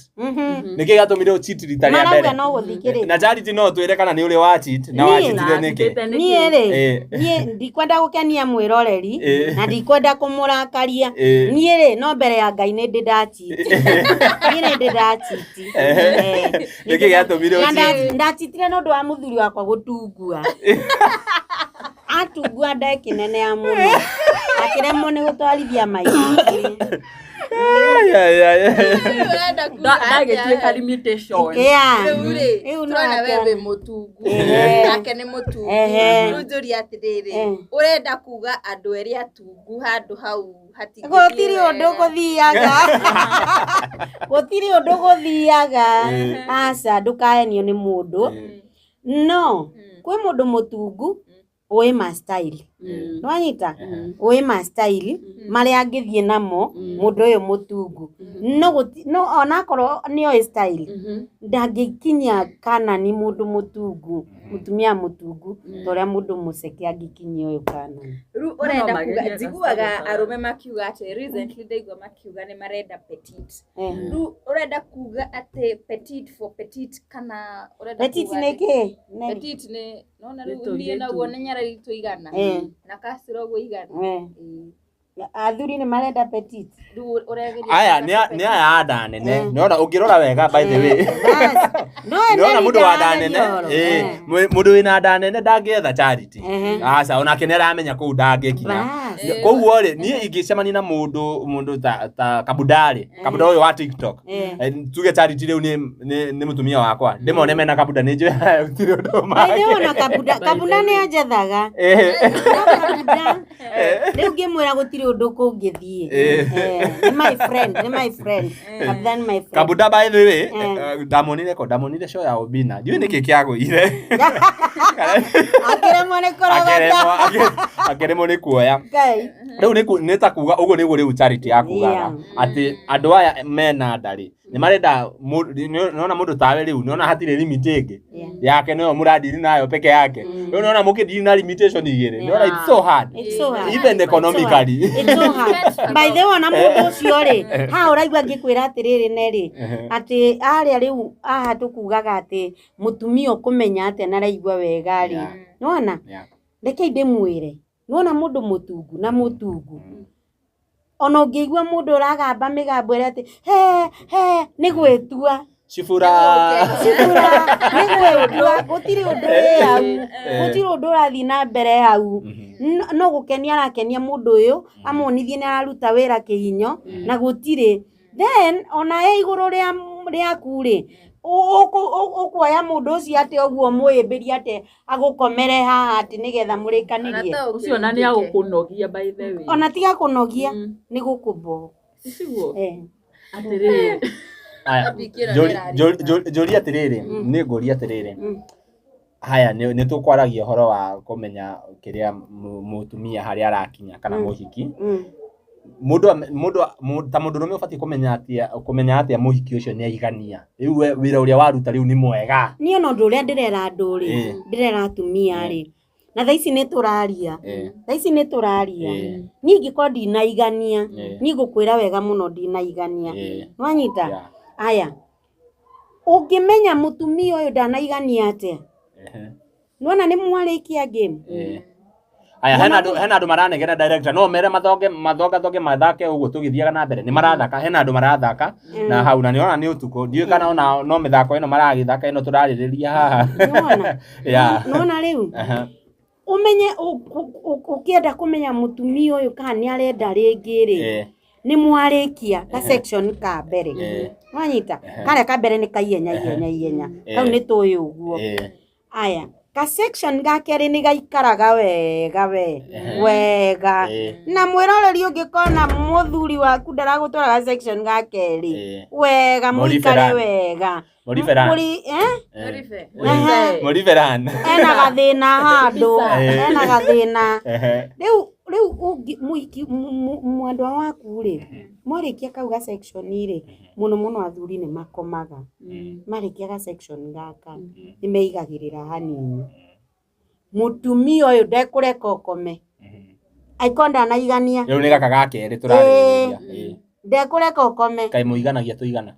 Nĩkĩ gĩatũmire ũ cheat rita rĩa Marauga mbere. no gũthikĩrĩria. Na Charity no ũtwĩre kana nĩ ũrĩ wa cheat na Niĩ- wachitire nĩkĩ. Nachitĩte nĩkĩ? Niĩ rĩ, niĩ ndikwenda gũkenia mwĩroreri na ndikwenda kũmũrakaria. Niĩ rĩ, no mbere ya Ngai nĩ ndĩ ndachiti. Niĩ nĩ ndĩ ndachiti. Nĩkĩ gĩatũmire Na ũ cheat? ndachitire nĩ ũndũ wa mũthuri wakwa gũtungua. Atungua ndekĩnene ya mũno. Akĩremwo nĩ gũtwarithia maitho. Ai, ai, ai. Ũrenda kuga atĩa? Ndagĩtuĩka limitation. Yeah. Rĩu rĩ, Rĩu no tũrona we akĩona. wĩ mũtungu, nake nĩ mũtungu. Rĩu njũrie atĩrĩrĩ, ũrenda kuga andũ erĩ atungu handũ hau hatingĩthiĩ Gũtirĩ ũndũ wega? gũthiaga. Gũtirĩ ũndũ gũthiaga. Aca, ndũkahenio nĩ mũndũ. No, kwĩ mũndũ mũtungu ũĩ ma style. Nĩwanyita? Ũĩ ma style marĩa angĩthiĩ namo mũndũ ũyũ mũtungu. No no onakorwo nĩoĩ style, ndangĩkinyia kanani mũndũ mũtungu, mũtumia mũtungu ta ũrĩa mũndũ mũceke angĩkinyia ũyũ kanani. Rĩu ũrenda No kuga, magerie njiguaga gacoda. arũme makiuga atĩ recently ndaigua makiuga nĩ marenda petite. Rĩu ũrenda kuga atĩ petite for petite kana ũrenda Petite kuga nĩ atĩ- kĩ? Nĩ- Petite nĩ nona Nĩ rĩu niĩ tũirĩtu. naguo nĩ nyarari tũigana na Castro ũguo igana. Athuri nĩ marenda petite. Rĩu ũregeria Aya kuga nĩ petite. nĩ aya a nda nene. Nĩwona ũngĩrora wega by the way. Bas. No Nĩwona nĩ mũndũ wa nda nene, ũhoro. Mũndũ wĩna nda nene ndangĩetha Charity. Aca, onake nĩ aramenya kũu ndangĩkinya. Bas. Koguo rĩ, niĩ ingĩcemania na mũndũ mũndũ ta ta Kabuda rĩ, Kabuda ũyũ wa TikTok. Tuge Charity rĩu nĩ nĩ mũtumia wakwa. Ndĩmone mena Kabuda nĩ njũĩ gũtirĩ ũndũ By the way, ona make. Kabuda, Kabuda nĩ anjethaga. No Kabuda, rĩu ngĩmwĩra gũtirĩ ũndũ kũngĩthiĩ. Nĩ my friend, nĩ my friend. Kabuda nĩ my friend. Kabuda by the way, ndamonire ko, ndamonire show ya Obina. Ndiũĩ nĩkĩ kĩagũire. Akĩremwo nĩ kũrogota. Akĩremwo nĩ kuoya. Ngai. Rĩu nĩ ta kuga ũguo nĩguo rĩu Charity yakugaga atĩ andũ aya mena nda rĩ, nĩ marenda nĩwona mũndũ tawe rĩu nĩwona hatirĩ limit ĩngĩ yake nĩyo mũradiri nayo peke yake. Rĩu nĩwona mũkĩdiri na limitation igĩrĩ, nĩwona it's so hard. It's so hard. Even economically. It's so hard. By the way, ona mũndũ ũcio rĩ, haha ũraigua ngĩkwĩra atĩrĩrĩ Nelly, atĩ harĩa rĩu haha tũkugaga atĩ mũtumia ũkũmenya atĩa na araigua wega rĩ, nĩwona? Rekei ndĩmwĩre. Nĩwona mũndũ mũtungu na mũtungu, ona ũngĩigua mũndũ ũragamba mĩgambo ĩrĩa atĩ he he, nĩ gwĩtua. Cibura. Cibura nĩ gwĩtua, gũtirĩ ũndũ wĩ hau, gũtirĩ ũndũ ũrathiĩ na mbere hau. No gũkenia arakenia mũndũ ũyũ, amuonithie nĩ araruta wĩra kĩhinyo, na gũtirĩ. Then ona e igũrũ rĩaku rĩ, ũkuoya mũndũ ũcio atĩ ũguo mũhĩmbĩrie atĩ agũkomere haha atĩ nĩgetha mũrĩkanĩrie? Ũcio ona nĩ agũkũnogia, by the way. Ona tiga kũnogia, nĩ gũkũbo. Tiguo? Atĩrĩrĩ. Aya, njũrie atĩrĩrĩ, nĩ ngũria atĩrĩrĩ. Haya, nĩ tũkwaragia ũhoro wa kũmenya kĩrĩa mũtumia harĩa arakinya kana mũhiki. Mũndũ ta mũndũrũme ũbatiĩ kũmenya atĩa mũhiki ũcio nĩ aigania? Rĩu we wĩra ũrĩa waruta rĩu nĩ mwega. Niĩ ona ũndũ ũrĩa ndĩrera andũ rĩ, ndĩrera atumia rĩ, na thaa ici nĩ tũraria, thaa ici nĩ tũraria, niĩ ingĩkorwo ndinaigania, niĩ ngũkwĩra wega mũno, ndinaigania. Nĩwanyita? Aya, ũngĩmenya mũtumia ũyũ ndanaigania atĩa? Nĩwona nĩ mwarĩkia game. Aya, hena andũ maranegena. Director, no mere mathonge mathongathonge mathake ũguo tũgĩthiaga na mbere. Nĩ marathaka, hena andũ marathaka na hau, na nĩona nĩ ũtukũ, ndiũĩ kana ona no mĩthako ĩno maragĩthaka ĩno tũrarĩrĩria haha. Nĩwona? Yeah. Nĩwona rĩu? Ũmenye ũkĩenda kũmenya mũtumia ũyũ kana nĩ arenda rĩngĩ rĩ, nĩ mwarĩkia ka section ka mbere. Wanyita? Karĩa ka mbere nĩ kaihenya ihenya ihenya, kau nĩ tũĩ ũguo. Aya, ka section ga kerĩ nĩ gaikaraga wega we wega. Na mwĩroreri, ũngĩkona mũthuri waku ndaragũtwara ga section ga kerĩ wega, mũikare Mũriberan. wega. Mũriberan. Mũri, eh? Mũribe. Mũriberan. Ena gathĩna handũ. Ena gathĩna. Rĩu ũngĩ mũhiki, mwendwa waku rĩ, mwarĩkia kau ga section rĩ, mũno mũno athuri nĩ makomaga. Marĩkia ga section gaka, nĩ meigagĩrĩra hanini. Mũtumia ũyũ ndekũreka ũkome angĩkorwo ndanaigania. Rĩu nĩ gaka ga kerĩ tũrarĩrĩria. Ndekũreka ũkome. Kaĩ mũiganagia tũigana?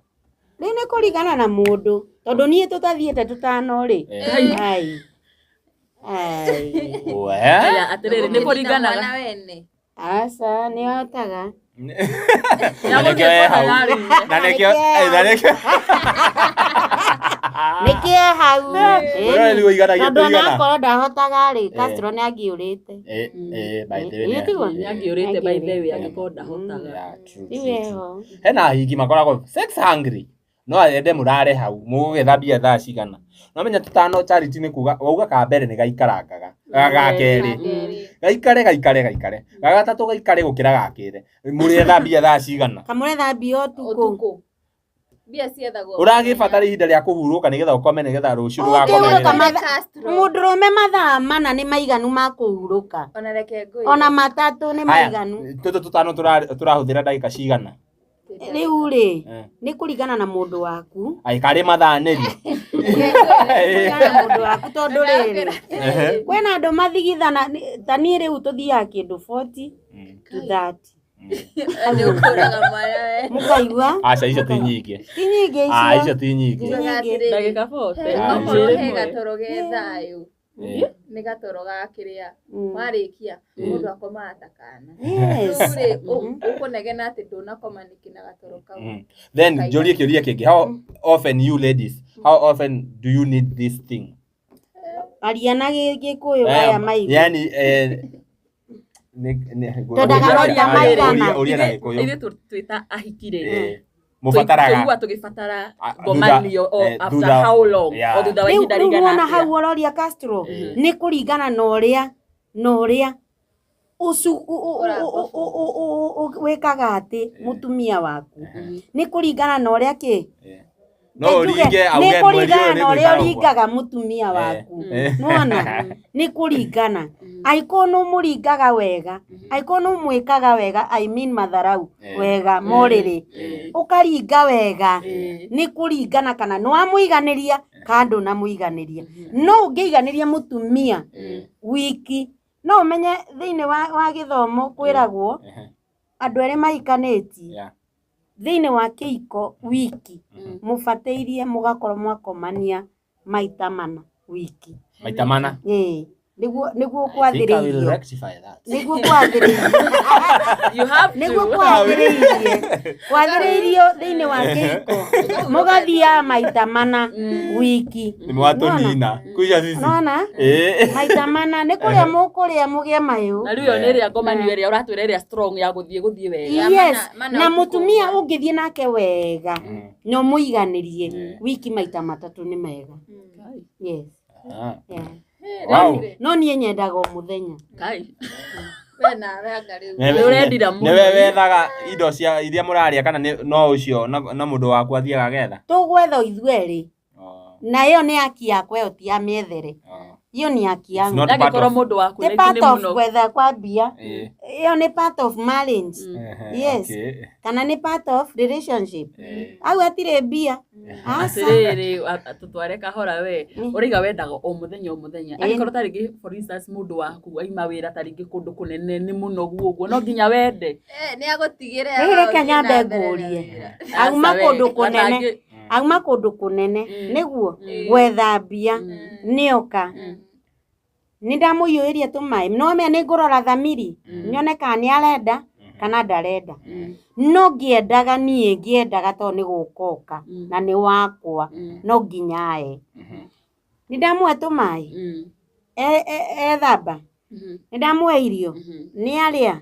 Rĩu nĩ kũringana na mũndũ, tondũ niĩ tũtathiĩte tũtano rĩ, ai ai. We. Aya, atĩrĩrĩ, nĩ kũringanaga. Mwana wene. Aca, nĩ hotaga. Na nĩkĩo e hau. Na nĩkĩo na nĩkĩo Nĩkĩo hau. Ũrona nĩ ũiganagia Tondũ tũigana. onakorwo ndahotaga rĩ, Castro nĩ angĩũrĩte. Eh, by the way. Ĩ, tiguo? Nĩ angĩũrĩte, by the way, angĩkorwo ndahotaga. Yeah, true, Rĩu true, true. eho. Hena ahiki makoragwo sex hungry, no ende mũrare hau mũgũgetha mbia thaa cigana. No menya tũtano, Charity, nĩ kuga wauga ka mbere nĩ gaikarangaga, ga kerĩ gaikare gaikare gaikare, ga gatatũ gaikare gũkĩra ga kerĩ, mũrĩetha mbia thaa cigana? Kamũretha mbia ũtukũ. Ũtukũ. Mbia ciethagwo. Ũragĩbatara ihinda rĩa kũhurũka nĩgetha ũkome, nĩgetha rũciũ ndũgakome Ũngĩhurũka wĩra. Castro. Mũndũrũme mathaa 4 nĩ maiganu ma kũhurũka. Ona reke ngũire. Ona 3 nĩ Haya, maiganu. Tũtũ tũtano tũrahũthĩra ndagĩka cigana? Rĩu rĩ, nĩ kũringana na mũndũ waku. Ai, karĩ mathaa nĩri. Kũringana na mũndũ waku, tondũ rĩrĩ, kwĩna andũ mathigithana. Ta niĩ rĩu tũthiaga kĩndũ 40 to 30. Nĩ ũkũraga mwana we. Mũkaigua. Aca, icio ti nyingĩ. Ti nyingĩ. Ah, Icio icio ti nyingĩ. Njugaga atĩrĩrĩ, Ndagĩka 40. Okorwo he Rĩmwe. gatoro ge thayũ, nĩ gatoro ga kĩrĩa warĩkia, mũndũ akomaga ta kana. Rĩu rĩ, ũkũnegena atĩ ndũnakoma nĩkĩ na gatoro kau? Then njorie kĩũria kĩngĩ. How often, you ladies, how often do you need this thing? Aria na Gĩkũyũ aya maigua. Yani Twendaga maita maigana. Ũria na Gĩkũyũ. Ithuĩ twĩta ahiki rĩ, Mũbataraga tũigua tũgĩbatara Ah, ngomanio o after how long? O thutha wa Rĩu ihinda rĩu rĩigana wona hau atĩa? ũroria Castro, nĩ kũringana na ũrĩa ũcu wĩkaga atĩ mũtumia waku, nĩ kũringana na ũrĩa kĩ No ũringe nĩ auge mweri ũyũ kũringana nĩ na ũrĩa ngũikara ũguo. ũringaga mũtumia waku. Nĩwona, nĩ kũringana, angĩkorwo nĩ ũmũringaga wega, angĩkorwo nĩ ũmwĩkaga wega, I mean matharau wega, morĩrĩ ũkaringa wega, nĩ kũringana kana nĩ wamũiganĩria kana ndũnamũiganĩria. No ũngĩiganĩria mũtumia wiki, no ũmenye thĩinĩ wa gĩthomo kwĩragwo andũ erĩ mahikanĩtie thĩinĩ wa kĩhiko wiki mũbatĩirie mũgakorwo mwakomania maita 4 wiki. Maita 4. Ĩĩ. Nĩguo nĩguo kwathĩrĩirio. Nĩguo kwathĩrĩirio. You have to. Nĩguo kwathĩrĩirie. Kwathĩrĩirio thĩinĩ wa kĩhiko. Mũgathiaga maita mana wiki. Nĩ mwatũnina. Kuja sisi. Nona? Ĩĩ. Maita mana nĩ kũrĩa mũkũrĩa mũgĩe mayũ. Na rĩu ĩyo nĩ ĩrĩa ngomanio ĩrĩa ũratwĩra ĩrĩa strong ya gũthiĩ gũthiĩ wega. Yes, Mana na ũtukũ mũtumia ũmwe. ũngĩthiĩ nake wega na ũmũiganĩrie wiki maita matatũ nĩ mega. Kai. Yes. Ah. Yeah. Wow. No niĩ nyendaga o mũthenya. Kai. We nawe anga rĩu. Nĩ Nĩ ũrendira mũno. Nĩwe wethaga indo cia iria mũrarĩa kana no ũcio na mũndũ waku athiaga getha? Tũgwetha ithuerĩ. Oh, Na ĩyo nĩ haki yakwa ĩyo ti ya mĩethere. oh. Ĩyo nĩ haki It's yangu. not Angĩkorwo part of- mũndũ waku Nĩ rĩngĩ part nĩ of mũno. gwetha kwa mbia. Ĩĩ. Ĩyo nĩ part of marriage. Ehe, Yes. okay. Kana nĩ part of relationship. Ĩĩ. Hau hatirĩ mbia. Aca. Atĩrĩrĩ, tũtware kahora we. Ũraiga wendaga o mũthenya o mũthenya. Ĩĩ. Angĩkorwo ta rĩngĩ for instance mũndũ waku aima wĩra ta rĩngĩ kũndũ kũnene nĩ mũnogu ũguo no nginya wende. Eh, nĩ agũtigĩre Rĩu reke nyambe ngũrie. Auma Aca we, kũndũ kũnene. gatangĩ- Auma kũndũ kũnene nĩguo gwetha mbia nĩoka. Nĩ ndamũiyũrĩria tũmaĩ no menya nĩ ngũrora thamiri nyone kana nĩ arenda kana ndarenda. No ngĩendaga niĩ ngĩendaga tondũ nĩ gũkoka na nĩ wakwa no nginya ae. Nĩ ndamũhe tũmaĩ ethamba nĩ ndamũhe irio nĩ arĩa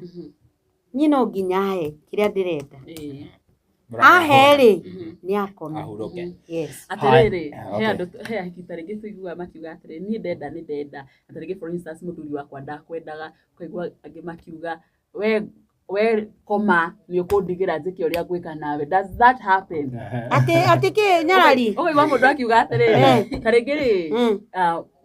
niĩ no nginya ahe kĩrĩa ndĩrenda. Ĩĩ. Ahe rĩ nĩ akome. Ahurũke. Yes. Atĩrĩrĩ, Hai, he okay. andũ he ahiki ta rĩngĩ tũiguaga makiuga atĩrĩ niĩ ndenda nĩ ndenda na ta rĩngĩ for instance mũthuri wakwa ndakwendaga ũkaigua angĩ makiuga we koma nĩ ũkũndigĩra njĩke ũrĩa ngwĩka nawe. Does that happen? Atĩ atĩ kĩ nyarari? Ũkaigua mũndũ akiuga atĩrĩrĩ ta rĩngĩ rĩ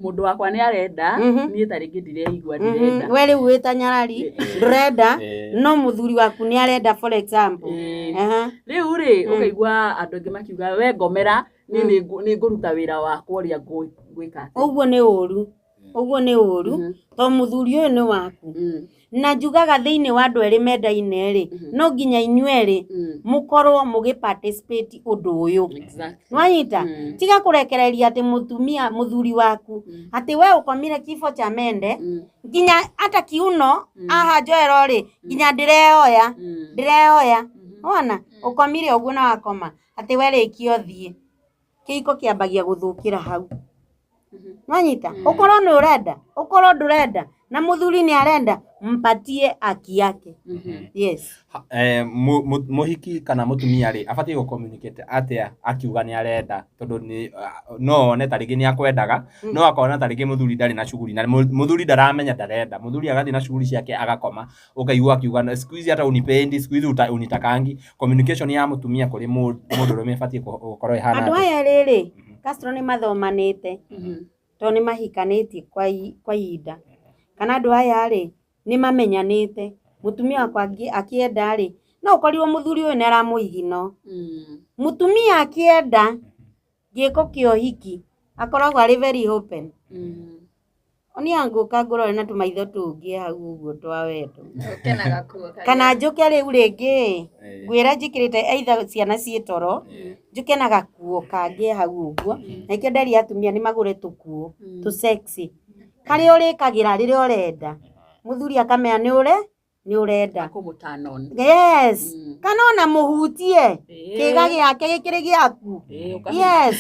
mũndũ wakwa nĩ arenda niĩ ta rĩngĩ ndireigua ndirenda. We rĩu wĩta nyarari ndũrenda no mũthuri waku nĩ arenda for example. Ĩĩ. Rĩu rĩ ũkaigua andũ angĩ makiuga we ngomera niĩ nĩ ngũruta wĩra wakwa ũrĩa ngwĩka atĩa. Ũguo nĩ ũru. Ũguo nĩ ũru tondũ mũthuri ũyũ nĩ waku. Na njugaga thĩinĩ wa andũ erĩ mendaine rĩ no nginya inyuĩ erĩ mũkorwo mũgĩ participate ũndũ ũyũ. Exactly. Nwanyita tiga kũrekereria atĩ mũtumia mũthuri waku atĩ we ũkomire kifo cha mende nginya hata kiuno aha njoero rĩ nginya ndĩreoya ndĩreoya wona ũkomire ũguo na wakoma atĩ we rĩkia ũthiĩ kĩhiko kĩambagia gũthũkĩra hau. Nwanyita ũkorwo nĩ ũrenda ũkorwo ndũrenda na mũthuri nĩ arenda mpatie haki yake. Yes. Mũhiki kana mũtumia rĩ abatiĩ gũ communicate atĩa akiuga nĩ arenda tondũ nĩ no one ta rĩngĩ nĩ akwendaga no akona ta rĩngĩ mũthuri ndarĩ na shughuli na mũthuri ndaramenya ndarenda mũthuri agathiĩ na shughuli ciake agakoma ũkaigua akiuga siku hizi hata unipendi siku hizi unitakangi. Communication ya mũtumia kũrĩ mũndũrũme ĩbatiĩ gũkorwo ĩhana Andũ atĩa? aya rĩrĩ Castro nĩ mathomanĩte tondũ nĩ mahikanĩtie kwa ihinda kana andũ aya rĩ nĩ mamenyanĩte mũtumia wakwa akĩenda rĩ no ũkorirwo mũthuri ũyũ nĩ aramũigino. Mũtumia akĩenda gĩko kĩa ũhiki akoragwo arĩ very open. Onia ngũka ngũrore na tũmaitho tũngĩ hau ũguo twa wendo. Kana njũke rĩu rĩngĩ ngwĩre njĩkĩrĩte either ciana ciĩ toro njũke na gakuo kangĩ hau ũguo na ikĩo nderi atumia nĩ magũre tũkuo tũ sexy karĩa ũrĩkagĩra rĩrĩa ũrenda mũthuri akamenya nĩ ũre nĩ ũrenda. Akũmũ turn on. Yes. Kana ona mũhutie kĩga gĩake gĩkĩrĩ gĩaku. Yes.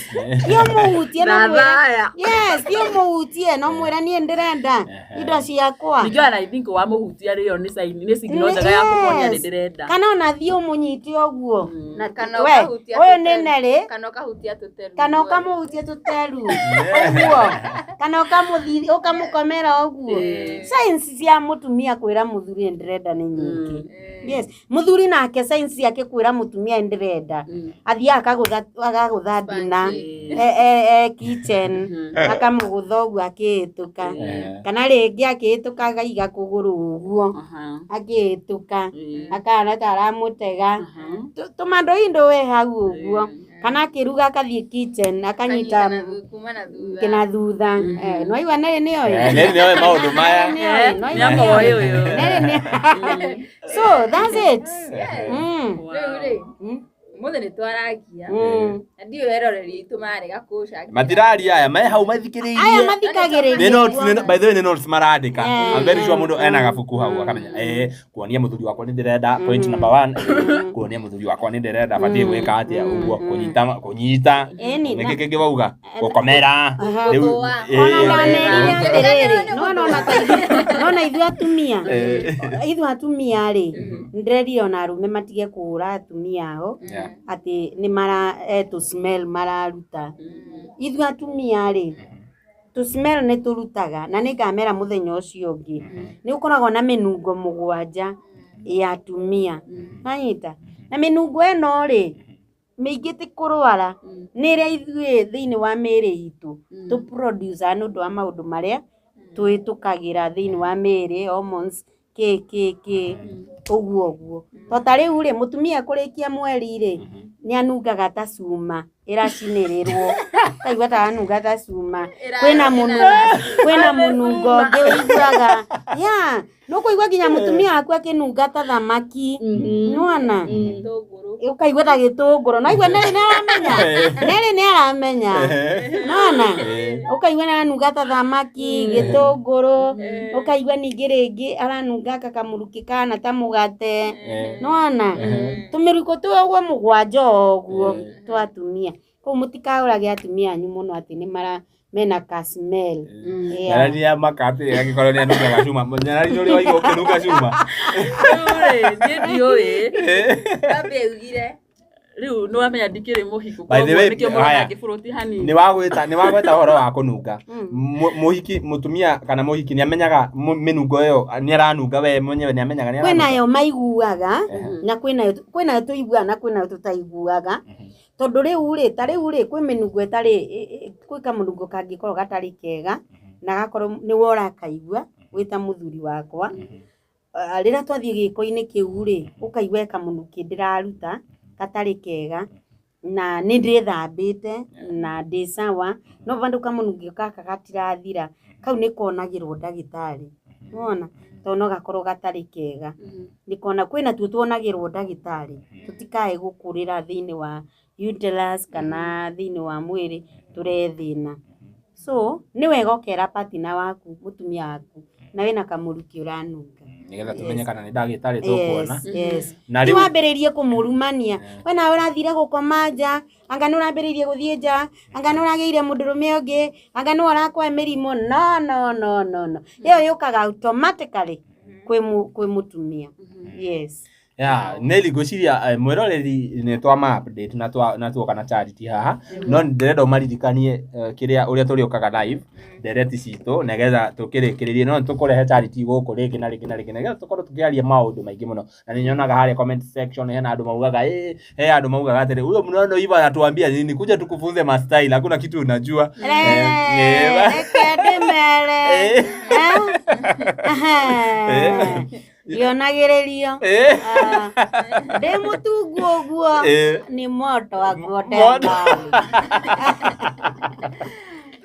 Ti ũmũhutie no mwĩre. Yes, ti ũmũhutie no mwĩre niĩ ndĩrenda indo ciakwa. Ningĩ ona I think wamũhutia rĩ ĩyo nĩ sign nĩ signal njega ya kũmuonia nĩ ndĩrenda. Kana ona thiĩ ũmũnyite ũguo. Na kana We, ũkahutia ũyũ nĩ tũteru. Nelly. Kana ũkahutia tũteru. Kana ũkamũhutia tũteru ũguo. Kana ũkamũkomera ũguo. Signs cia mũtumia kwĩra mũthuri nĩ ndĩrenda nĩ nyingĩ. Yes. Mũthuri nake signs ciake kwĩra mũtumia nĩ ndĩrenda. Athiaga akagũtha ndina kitchen akamũgũtha ũguo akĩhĩtũka. Kana rĩngĩ akĩhĩtũka akaiga kũgũrũ ũguo akĩhĩtũka akahana ta aramũtega. Tũmandoindo we hau ũguo. Kana akĩruga akathiĩ kitchen akanyita Kuma na thutha. kina thutha. Nĩwaigua Nelly nĩoĩ? Nelly nĩoĩ maũndũ maya. Nĩ amoĩ ũyũ. Nelly nĩ So that's it. Rĩu rĩ Ũmũthĩ nĩ twaragia. Na ndiũĩ eroreri aitũ marega kũcangira. Matiraria aya me hau mathikĩrĩirie. Aya mathikagĩrĩria. Nĩ notes, by the way nĩ notes marandĩka. I'm very sure mũndũ ena gabuku hau akamenya kuonia mũthuri wakwa nĩ ndĩrenda point number 1, kuonia mũthuri wakwa nĩ ndĩrenda batiĩ gwĩka atĩa ũguo, kũnyita nĩkĩ kĩngĩ wauga, gũkomera rĩu. Ona ndamerire atĩrĩrĩ, nona ithuĩ atumia, ithuĩ atumia rĩ, ndĩrerire ona arũme matige kũhũra atumia ao atĩ nĩ mara tũ smell mararuta. Ithuĩ atumia rĩ, tũ smell nĩ tũrutaga, na nĩ ngamera mũthenya ũcio ũngĩ. Nĩ ũkoragwo na mĩnungo 7 ya atumia. Wanyita? Na mĩnungo ĩno rĩ, mĩingĩ ti kũrwara, nĩ ĩrĩa ithuĩ thĩinĩ wa mĩĩrĩ itũ tũ produce nĩ ũndũ wa maũndũ marĩa twĩtũkagĩra thĩinĩ wa mĩĩrĩ, hormones, kĩ kĩ kĩ, ũguo ũguo. To ta rĩu rĩ, mũtumia kũrĩkia mweri rĩ, nĩ anungaga ta cuma ĩracinĩrĩrwo. Kaigua ta aranunga ta cuma. Kwĩna mũnungo ũngĩ ũiguaga. Yeah, nĩũkũigua nginya mũtumia waku akĩnunga ta thamaki. Nĩwona? Ũkaigua ta gĩtũngũrũ. Na igua Nelly nĩaramenya. Nelly nĩaramenya. Nĩwona? Ũkaigua nĩaranunga ta thamaki, gĩtũngũrũ. Ũkaigua ningĩ rĩngĩ aranunga kamũrukĩ kana ta mũgate. Nĩwona? Tũmĩrukũ tũu ũguo 7 o ũguo twa atumia. Koguo mũtikahũrage atumia anyu mũno atĩ nĩ mara mena ka smell. Nyarari ya maka atĩ angĩkorwo nĩ anungaga cuma. Nyarari nĩ ũrĩ waigua ũkĩnunga cuma? Rĩu rĩ, niĩ ndiũĩ. Wambe ugire. Rĩu nĩ wamenya ndikĩrĩ mũhiku, By the way, koguo nĩkĩo mũrona haya. ngĩbũrũti hanini. Nĩ wagweta ũhoro wa kũnunga. Mũhiki, mũtumia kana mũhiki nĩ amenyaga mĩnungo ĩyo, nĩ aranunga we mwenyewe nĩ amenyaga nĩ aranunga. Kwĩnayo maiguaga, na kwĩnayo tũiguaga na kwĩnayo tũtaiguaga. Tondũ rĩu rĩ, ta rĩu rĩ, kwĩ mĩnungo ĩtarĩ, kwĩ kamũnungo kangĩkorwo gatarĩ kega, na gakorwo nĩ we ũrakaigua wĩ ta mũthuri wakwa. Rĩrĩa twathiĩ gĩko-inĩ kĩu rĩ, ũkaigua he kamũnukĩ ndĩraruta gatarĩ kega, na nĩ ndĩthambĩte na ndĩ sawa, no bado kamũnukĩ gaka gatirathira, kau nĩ konagĩrwo ndagĩtarĩ. Nĩwona? Tondũ no gakorwo gatarĩ kega. Nĩkona kwĩna tuo tuonagĩrwo ndagĩtarĩ, tũtikae gũkũrĩra thĩinĩ wa uterus kana thĩinĩ wa mwĩrĩ tũrehe thĩna. So nĩ wega ũkera partner waku, mũtumia waku, na wĩna kamũrukĩ ũranunga. Nĩgetha tũmenye kana nĩ ndagĩtarĩ tũkuona. Yes. Na Ti rĩu wambĩrĩrie kũmũrumania. We nawe ũrathire gũkoma nja, anga nĩ ũrambĩrĩirie gũthiĩ nja, anga nĩ ũragĩire mũndũrũme ũngĩ, anga nĩ ũrakwae mĩrimũ. No, no, no, no, no. Ĩyo yũkaga automatically kwĩ mũtumia. Yes. Yeah, Nelly ngwĩciria mwĩroreri nĩ twama update na tuoka na Charity haha. No ndĩrenda ũmaririkanie kĩrĩa ũrĩa tũrĩũkaga live ndereti citũ nĩgetha tũkĩrĩkĩrĩrie, no nĩtũkũrehe Charity gũkũ rĩngĩ na rĩngĩ na rĩngĩ nĩgetha tũkorwo tũkĩaria maũndũ maingĩ mũno. Na nĩ nyonaga harĩa comment section hena andũ maugaga, he andũ maugaga atĩrĩ, huyo mnono hivi anatuambia nini? Kuja tukufunze ma style, hakuna kitu unajua. Reke ndĩmere. Ndionagĩrĩrio. Ndĩ mũtungu ũguo, nĩ moto wakuote Moto. mbali.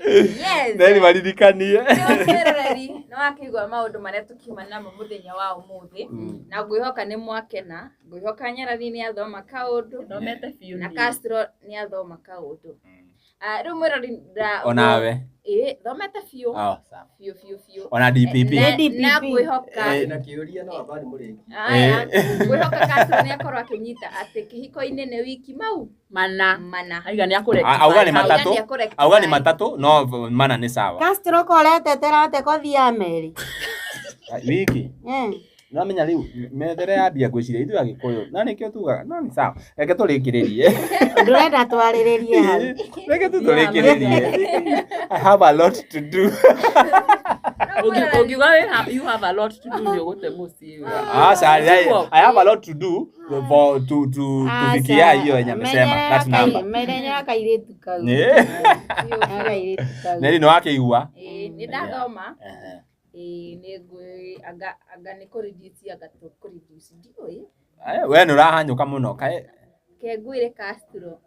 Yes. Nelly maririkanie. Mwĩroreri, nĩ wakĩigua maũndũ marĩa tũkiuma namo mũthenya wa ũmũthĩ. Na ngwĩhoka nĩ mwakena, ngwĩhoka Nyarari nĩ athoma kaũndũ, Thomete biũ na niĩ. Castro nĩ athoma kaũndũ. Rĩu mwĩroreri Onawe. Thomete biũ. Oh, sawa. Biũ, biũ, biũ. Ona DPP. Nĩ DPP. Na ngwĩhoka. Na kĩũria no amba nĩ mũrĩki. Aya, ngwĩhoka Castro nĩ akorwo akĩnyita atĩ kĩhiko-inĩ nĩ wiki mau. Mana. Mana. Aiga nĩ akũrectify. Auga nĩ Auga matatũ. nĩ akũrectify. Auga nĩ matatũ, no mana nĩ sawa. Castro ko ũretetera atĩ kothi ya meri. Wiki. No menya rĩu methere ya mbia ngwĩciria ithuĩ Agĩkũyũ. Na nĩkĩo tugaga, no nĩ sawa. Reke tũrĩkĩrĩrie. Ndũrenda twarĩrĩrie hau. Reke tu tũrĩkĩrĩrie. I have a lot to do. Ũngiuga you have a lot to do nĩ ũgũte mũciĩ. Sorry, I have a lot to do for to to tufikia hiyo yenye amesema that number. Menyerera kairĩtu kau. Kairĩtu kau. Nelly nĩ wakĩigua? Nĩ ndathoma. Nĩ ngwĩ anga nĩ kũreduce anga to kũreduce ndiũĩ. We nĩ ũrahanyũka mũno. Kaĩ Ke ngwĩre Castro.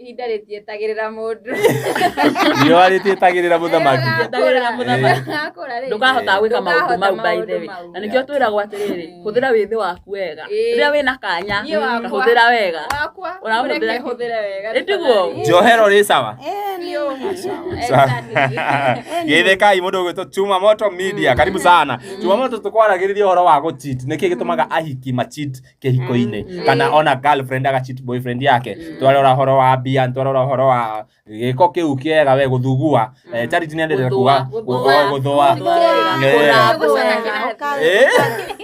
Ihinda rĩtietagĩrĩra mũndũ. Riũa rĩtietagĩrĩra mũthamaki. Rĩtietagĩrĩra mũthamaki. Gakũra rĩ. Ndũkahota gwĩka maũndũ mau, by the way. Ndũkahota Na nĩkĩo twĩragwo atĩrĩrĩ, hũthĩra wĩthĩ waku wega. Ĩĩ. Rĩrĩa wĩna kanya, Niĩ wakwa. kahũthĩra wega. Wakwa. Ũrahũthĩra Mũreke kĩ? hũthĩre wega. Ĩ tiguo? Njohero rĩ sawa. Biũ. Sawa. Geithĩkai mũndũ ũgwĩtwo Chuma Moto Media, karibu sana. Chuma Moto, tũkwaragĩrĩria ũhoro wa gũcheat. Nĩkĩ gĩtũmaga ahiki macheat kĩhiko-inĩ, kana ona girlfriend agacheat boyfriend yake? Twarora ũhoro wa mbia, twarora ũhoro wa gĩko kĩu kĩega we gũthugua. Charity nĩ endete kuga Gũthũa. gũthũa. Gũthũa.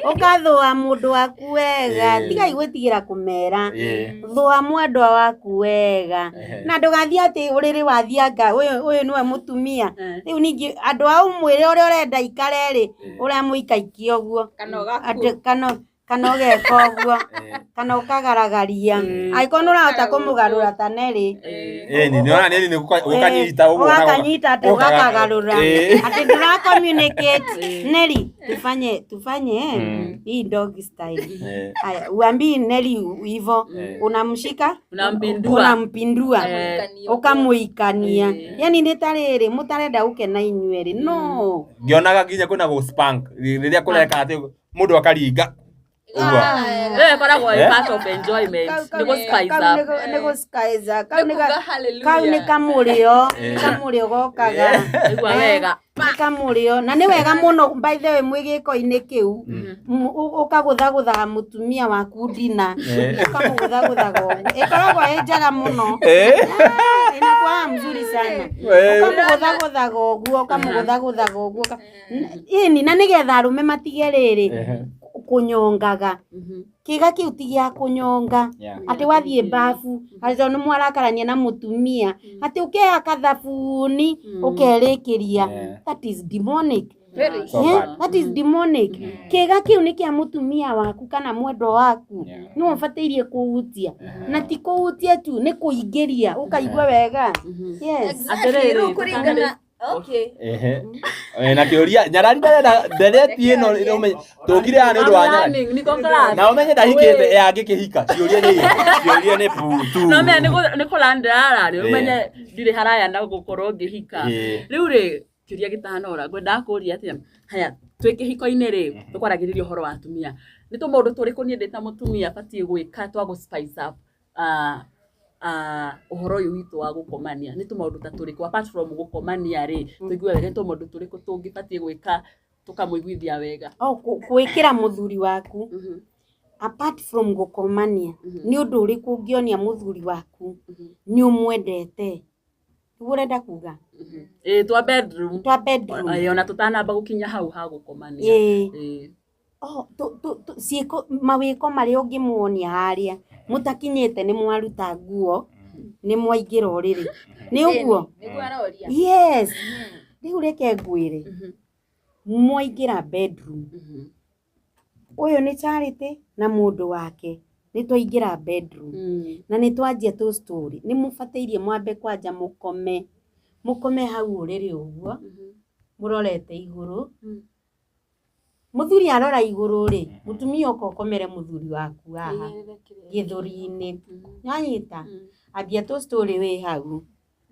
Ũkathũa mũndũ waku wega. Tigai gwĩtigĩra kũmera. Thũa mwendwa waku wega. Na ndũgathiĩ atĩ ũrĩrĩ wathianga ũyũ ũyũ nĩwe mũtumia. Rĩu ningĩ andũ a ũmwĩre ũrĩa ũrenda ikare rĩ, ũramũikaikia ũguo. Kana ũgakua. Atĩ kana ũgeka ũguo, kana ũkagaragaria, angĩkorwo nĩ ũrahota kũmũgarũra ta Nelly. Ĩni nĩ ona nĩ gũkanyita ũguo na Ũgakanyita atĩ ũgakagarũra, atĩ ndũra communicate. Nelly, tufanye tufanye hii dog style. Aya, uambii Nelly hivyo, unamshika, Unampindua. Unampindua, ũkamũikania. Yani nĩ ta rĩrĩ mũtarenda gũkena inyuerĩ, no. Ngĩonaga nginya kwĩna gũ spank rĩrĩa kũreka atĩ mũndũ akaringa ũguo. Ĩyo ĩkoragwo ĩ Eh? part of enjoyment. Nĩ gũ spice Kau up. nĩ gũ spice up. Kau nĩ Nĩ kuga hallelujah. kau nĩ kamũrĩo, kamũrĩo gokaga. Igua wega. Nĩ kamũrĩo, na nĩ wega mũno, by the way, mwĩ gĩko-inĩ kĩu, ũkagũthagũthaga mũtumia waku ndina, ũkamũgũthagũthaga ũguo, ĩkoragwo ĩ njega mũno. Ah, inakuwa mzuri sana. Ũkamũgũthagũthaga ũguo, ũkamũgũthagũthaga ũguo, ĩni na nĩgetha arũme matige rĩrĩ kũnyongaga. Kĩga kĩu ti gĩa kũnyonga. Atĩ wathiĩ bafu, atĩ tondũ nĩ mwarakarania na mũtumia, atĩ ũkehaka thabuni ũkerĩkĩria. That is demonic. Very. So Yeah, bad. that is demonic. Kĩga kĩu nĩ kĩa mũtumia waku kana mwendwa waku. Nĩwe ũbataire kũhutia, na ti kũhutia tu, nĩ kũingĩria ũkaigua wega. Yes. Atĩrĩrĩ, Rĩu kũringana. Okay. Ehe. Na kĩũria nyarari ndarenda ndereti ĩno tũkire haha nĩ ũndũ wa nyarari. Learning, niko class. Na ũmenye ndahikĩte angĩkĩhika, ciũria nĩ putu. No menya nĩ kũra ndĩrara ũmenye ndirĩ haraya na gũkorwo ngĩhika. Rĩu rĩ, kĩũria gĩtanora ngwendaga kũria atĩa, haya, twĩ kĩhiko-inĩ rĩ, tũkwaragĩrĩria ũhoro wa atumia, nĩ tũmaũndũ tũrĩkũ niĩ ndĩ ta mũtumia batiĩ gwĩka twa gũ spice up ũhoro ũyũ witũ wa gũkomania? Nĩ tũmaũndũ ta tũrĩkũ, apart from gũkomania rĩ, tũigue wega, nĩ tũmaũndũ tũrĩkũ tũngĩbatiĩ gwĩka tũkamũiguithia wega? O gwĩkĩra mũthuri waku, apart from gũkomania, nĩ ũndũ ũrĩkũ ũngĩonia mũthuri waku nĩ ũmwendete? Nĩguo ũrenda kuga? Ĩĩ, twa bedroom. Twa bedroom. Ĩĩ, ona tũtanamba gũkinya hau ha gũkomania. Ĩĩ. Oh, ciĩko, mawĩko marĩa ũngĩmuonia harĩa mũtakinyĩte, nĩ mwaruta nguo, nĩ mwaingĩra ũrĩrĩ, nĩ ũguo? Nĩguo aroria. Yes. Rĩu reke ngwĩre, mwaingĩra bedroom, ũyũ nĩ Charity na mũndũ wake, nĩ twaingĩra bedroom na nĩ twanjia tũ story, nĩ mũbatairie mwambe kwanja mũkome, mũkome hau ũrĩrĩ ũguo mũrorete igũrũ. Mũthuri arora igũrũ rĩ, mũtumia ũka ũkomere mũthuri waku haha gĩthũri-inĩ, nwanyita, ambia tũ story wĩ hau,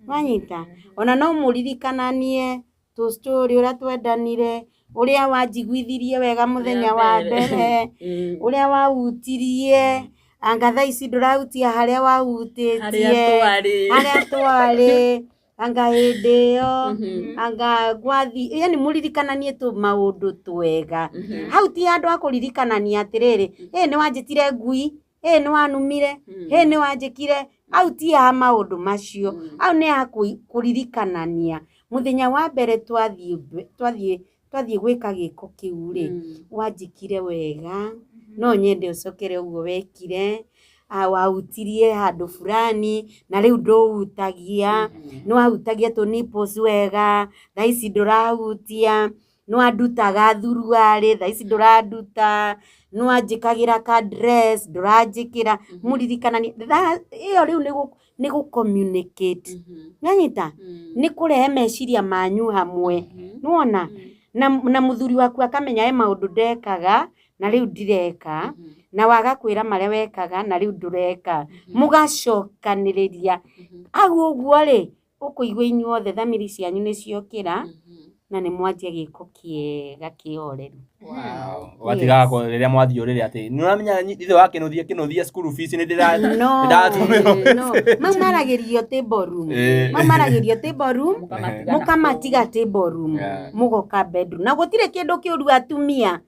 nwanyita, ona no mũririkananie tũ story, ũrĩa twendanire, ũrĩa wanjiguithirie wega mũthenya wa mbere, ũrĩa wahutirie, anga thaa ici ndũrahutia harĩa wahutĩtie, Harĩa twarĩ. Harĩa twarĩ, anga hĩndĩ ĩyo, anga gwathi, yani mũririkananie tũ maũndũ twega. Hau ti handũ ha kũririkanania atĩrĩrĩ, ĩ nĩ wanjĩtire ngui, ĩ nĩ wanumire, ĩ nĩ wanjĩkire. Hau ti ha maũndũ macio. Hau nĩ ha kũririkanania mũthenya wa mbere twathiĩ gwĩka gĩko kĩu rĩ, wanjĩkire wega, no nyende ũcokere ũguo wekire. Wahutirie handũ fulani na rĩu ndũhutagia, nĩ wahutagia tũ nipples wega, thaa ici ndũrahutia, nĩ wandutaga thuruarĩ, thaa ici ndũranduta, nĩ wanjĩkagĩra ka dress, ndũranjĩkĩra. Mũririkananie ĩyo rĩu nĩ gũ communicate, nĩwanyita, nĩ kũrehe meciria manyu hamwe, nĩwona, na mũthuri waku akamenya he maũndũ ndekaga. Na rĩu ndireka, na waga kwĩra marĩa wekaga na rĩu ndũreka, mũgacokanĩrĩria hau ũguo rĩ, ũkũigua inyuothe thamiri cianyu nĩ ciokĩra na nĩ mwanjia gĩko kĩega kĩhoreru. Ũgatigaga rĩrĩa mwathiĩ ũrĩrĩ atĩ nĩ ũramenya ithe wa kĩnũthia kĩnũthia school fees nĩ ndĩra No, nĩndatũmĩrwo. no. Mau maragĩrio table room. Mau maragĩrio table room, mũkamatiga table room, mũgoka bedroom. Na gũtirĩ kĩndũ kĩũru atumia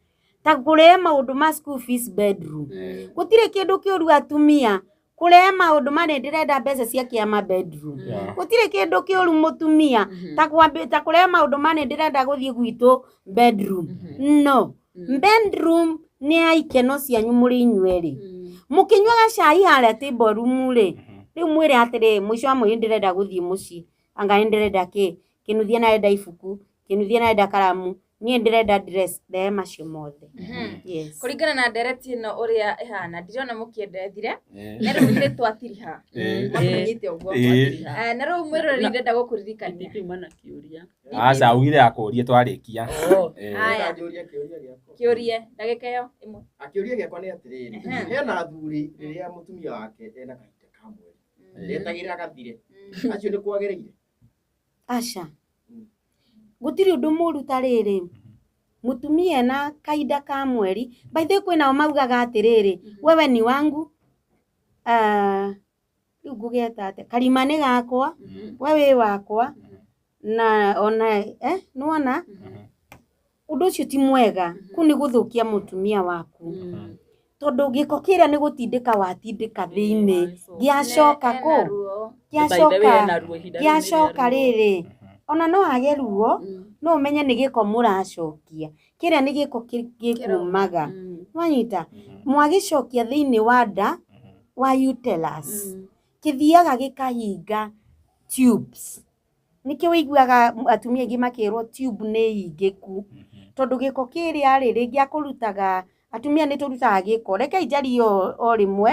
ta kũrehe maũndũ ma school fees bedroom. Gũtirĩ kĩndũ kĩũru atumia kũrehe maũndũ ma nĩ ndĩrenda mbeca cia kĩama bedroom. Gũtirĩ kĩndũ kĩũru mũtumia ta ta kũrehe maũndũ ma nĩ ndĩrenda gũthiĩ gwitũ bedroom. No, bedroom nĩ ya ikeno cianyu mũrĩ inyuerĩ. Mũkĩnyuaga cai harĩa table room rĩ, rĩu mwĩre atĩrĩ, mũico wa mweri ndĩrenda gũthiĩ mũciĩ, anga nĩ ndĩrenda kĩ, kĩnuthia nĩ ibuku, kĩnuthia nĩ karamu, niĩ ndĩrenda dress, rehe macio mothe. Yes. Kũringana na ndereti ĩno ũrĩa ĩhana, ndirona mũkĩendethire, na rĩu nĩ twatiriha. Mwatũmenyete ũguo. Na rĩu mwĩroreri ndĩrenda gũkũririkania. DP mana kĩũria. Aca augire akũrie twarĩkia. Haya. Kĩũrie ndagĩka ĩyo ĩmwe. Akĩũria gĩakwa nĩ atĩrĩrĩ, hena athuri rĩrĩa mũtumia wake ena kahinda ka mweri ndetagĩrĩra gathire, acio nĩ kwagĩrĩire? Aca. Gũtirĩ ũndũ mũru ta rĩrĩ, mũtumia ena kahinda ka mweri, by the way kwĩnao maugaga atĩrĩrĩ, wewe ni wangu, rĩu ngũgeta atĩa, karima nĩ gakwa, we wĩ wakwa, na ona nĩwona ũndũ ũcio ti mwega, kũu nĩ gũthũkia mũtumia waku, tondũ gĩko kĩrĩa nĩ gũtindĩka watindĩka thĩinĩ, gĩacoka kũ, gĩacoka gĩacoka rĩrĩ, ona no age ruo, no ũmenye nĩ gĩko mũracokia, kĩrĩa nĩ gĩko gĩkumaga, nwanyita, mwagĩcokia thĩinĩ wa nda wa uterus, kĩthiaga gĩkahinga tubes. Nĩkĩo wĩiguaga atumia aingĩ makĩrwo tube nĩ hingĩku, tondũ gĩko kĩrĩa rĩ, rĩngĩ akũrutaga, atumia nĩ tũrutaga gĩko, rekei njarie o rĩmwe,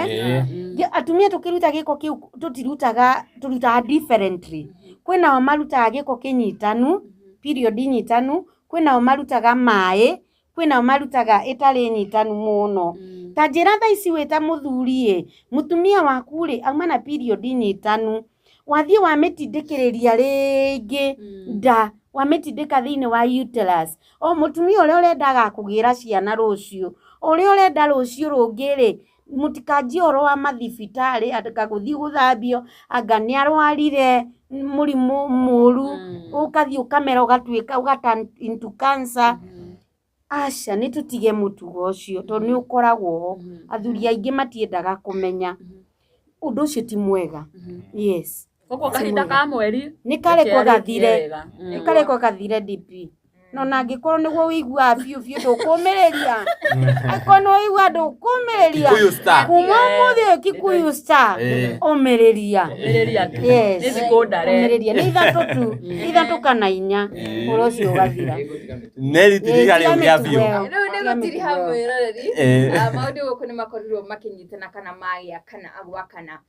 atumia tũkĩruta gĩko kĩu tũtirutaga, tũrutaga differently. Kwĩnao marutaga gĩko kĩnyitanu, period nyitanu, kwĩnao marutaga maĩ, kwĩnao marutaga ĩtarĩ nyitanu mũno. Ta njĩra thaa ici wĩ ta mũthuri ĩ, mũtumia waku rĩ, auma na period nyitanu, wathiĩ wamĩtindĩkĩrĩria rĩngĩ nda, wamĩtindĩka thĩinĩ wa uterus, o mũtumia ũrĩa ũrendaga kũgĩra ciana rũciũ, ũrĩa ũrenda rũciũ rũngĩ rĩ, mũtikanjie ũhoro wa mathibitarĩ, anga gũthiĩ gũthambio, anga nĩ arwarire mũrimũ mũru, ũkathiĩ ũkamera ũgatuĩka ũga turn into cancer. Aca, nĩ tũtige mũtugo ũcio tondũ nĩ ũkoragwo ho. Athuri aingĩ matiendaga kũmenya. Ũndũ ũcio ti mwega. Yes. Koguo kahinda ka mweri nĩ karekwo gathire. Nĩ karekwo gathire DP. No na angĩkorwo nĩguo ũiguaga biũ biũ ndũkũmĩrĩria. Angĩkorwo nĩ ũiguaga ndũkũmĩrĩria. Kikuyu star. Kuma ũmũthĩ Kikuyu star. Ũmĩrĩria. Ũmĩrĩria tu. Yes. Nĩ thikũ ndare. Ũmĩrĩria. Nĩ ithatũ tu. Ithatũ kana inya. Ũhoro ũcio ũgathira. Nĩ ritiriha rĩu rĩa biũ. Rĩu nĩ gũtiriha mwĩroreri. Maũndũ gũkũ nĩ makorirwo makĩnyitana kana magĩa kana gwakana.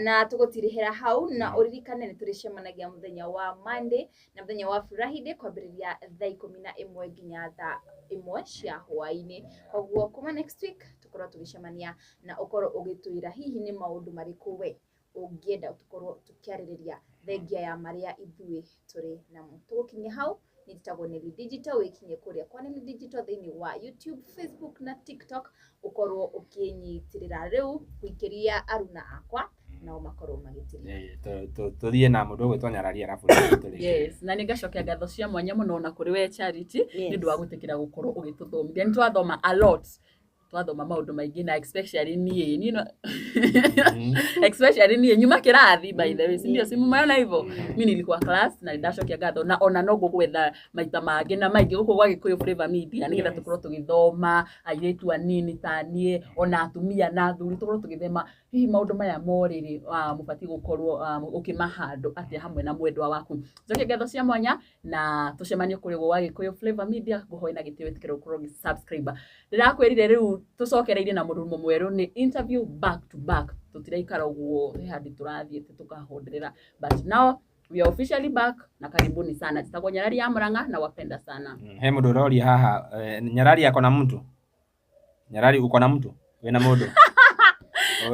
Na tũgũtirihĩra hau na ũririkane nĩ tũrĩcemanagia mũthenya wa Monday na mũthenya wa Friday kwambĩrĩria thaa 11 nginya thaa 1 cia hwaĩ-inĩ. Koguo kuma next week tũkorwo tũgĩcemania na ũkorwo ũgĩtwĩra hihi nĩ maũndũ marĩkũ we ũngĩenda tũkorwo tũkĩarĩrĩria thengia ya marĩa ithuĩ tũrĩ namo. Tũgũkinyia hau. Nĩtagwo Nelly Digital, wĩkinye kũrĩa kwa Nelly Digital thĩinĩ wa YouTube, Facebook na TikTok ũkorwo ũkĩnyitĩrĩra. Rĩu gũikĩria aruna akwa nao makorwo magĩtĩrĩra. Tũthiĩ na mũndũ ũgwĩtwo Nyarari arabu tũrĩkie. Yes, na nĩngacokia ngatho cia mwanya mũno ona kũrĩ we Charity nĩ ũndũ wa gwĩtĩkĩra gũkorwo ũgĩtũthomithia. Nĩ twathoma a lot, twathoma maũndũ maingĩ na especially niĩ niĩ no especially niĩ nyuma kĩrathi by the way, si ndio? Si mumeona hivyo? Mimi nilikuwa class na ndacokia ngatho na ona no ngũgwetha maita mangĩ na maingĩ gũkũ gwa Gĩkũyũ Flavor Media nĩgetha tũkorwo tũgĩthoma airĩtu anini ta niĩ ona atumia na athuri tũkorwo tũgĩthema hihi maũndũ maya morĩrĩ mũbatiĩ gũkorwo ũkĩmahandũ atĩa hamwe na mwendwa waku. Njokie ngatho cia mwanya na tũcemanie kũrĩa gwa Gĩkũyũ Flavor Media. Ngũhoe na gĩtĩo wĩtĩkĩre gũkorwo ũgĩ subscribe. Ndĩrakwĩrire rĩu tũcokereirie na mũrurumo mwerũ nĩ interview back to back, tũtiraikara ũguo he handũ tũrathiĩte tũkahonderera, but now we are officially back na karibuni sana. Njĩtagwo Nyarari ya Murang'a na wapenda sana. He mũndũ ũroria haha, Nyarari ako na mtu? Nyarari uko na mtu? Wĩna mũndũ?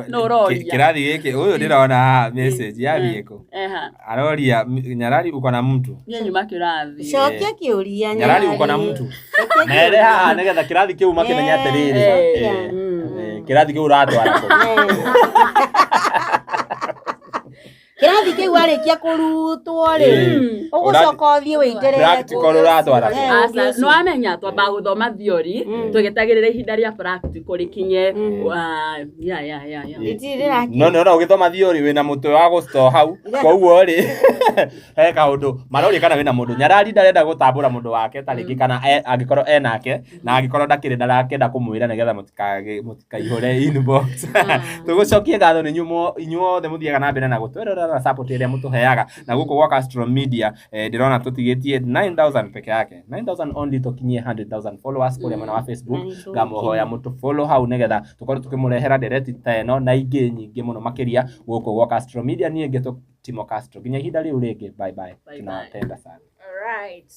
No ũroria. Kĩrathi gĩkĩ ũyũ ndĩrona haha message yathiĩ kũ? Eha. Aroria Nyarari uko na mtu? Niĩ nyuma kĩrathi. Cokia kĩũria. Nyarari uko na mtu? Mere haha nĩgetha kĩrathi kĩu makĩmenye atĩrĩrĩ. Kĩrathi kĩu ũratwara kũ? Kĩrathi kĩu warĩkia kũrutwo rĩ, ũgũcoka ũthiĩ wĩitĩrĩre Practical ũratwara kũ? Aca, nĩ wamenya twambaga gũthoma theory tũgĩetagĩrĩra ihinda rĩa practical rĩkinye. Ya ya ya ya. No nĩ ona ũgĩthoma theory wĩna mũtwe wa gũstore hau, koguo rĩ he kaũndũ maroria kana wĩna mũndũ. Nyarari ndarenda gũtambũra mũndũ wake ta rĩngĩ kana angĩkorwo enake, na angĩkorwo ndakĩrĩ ndarakĩenda kũmwĩra nĩgetha mũtikaihũre inbox. Tũgũcokie ngatho nĩ inyuothe mũthiaga na mbere na gũtwerora na support ĩrĩa mũtũheaga. Na gũkũ gwa Castro Media ndĩrona tũtigĩtie 9000 peke yake, 9000 only tũkinyie 100,000 followers kũrĩa mwena wa Facebook. Ngamũhoya mũtũ follow hau nĩgetha tũkorwo tũkĩmũrehera ndereti ta ĩno na ingĩ nyingĩ mũno makĩria gũkũ gwa Castro Media. Niĩ ngĩtwo Timo Castro, nginya ihinda rĩu rĩngĩ, bye bye, tunawapenda sana. All right.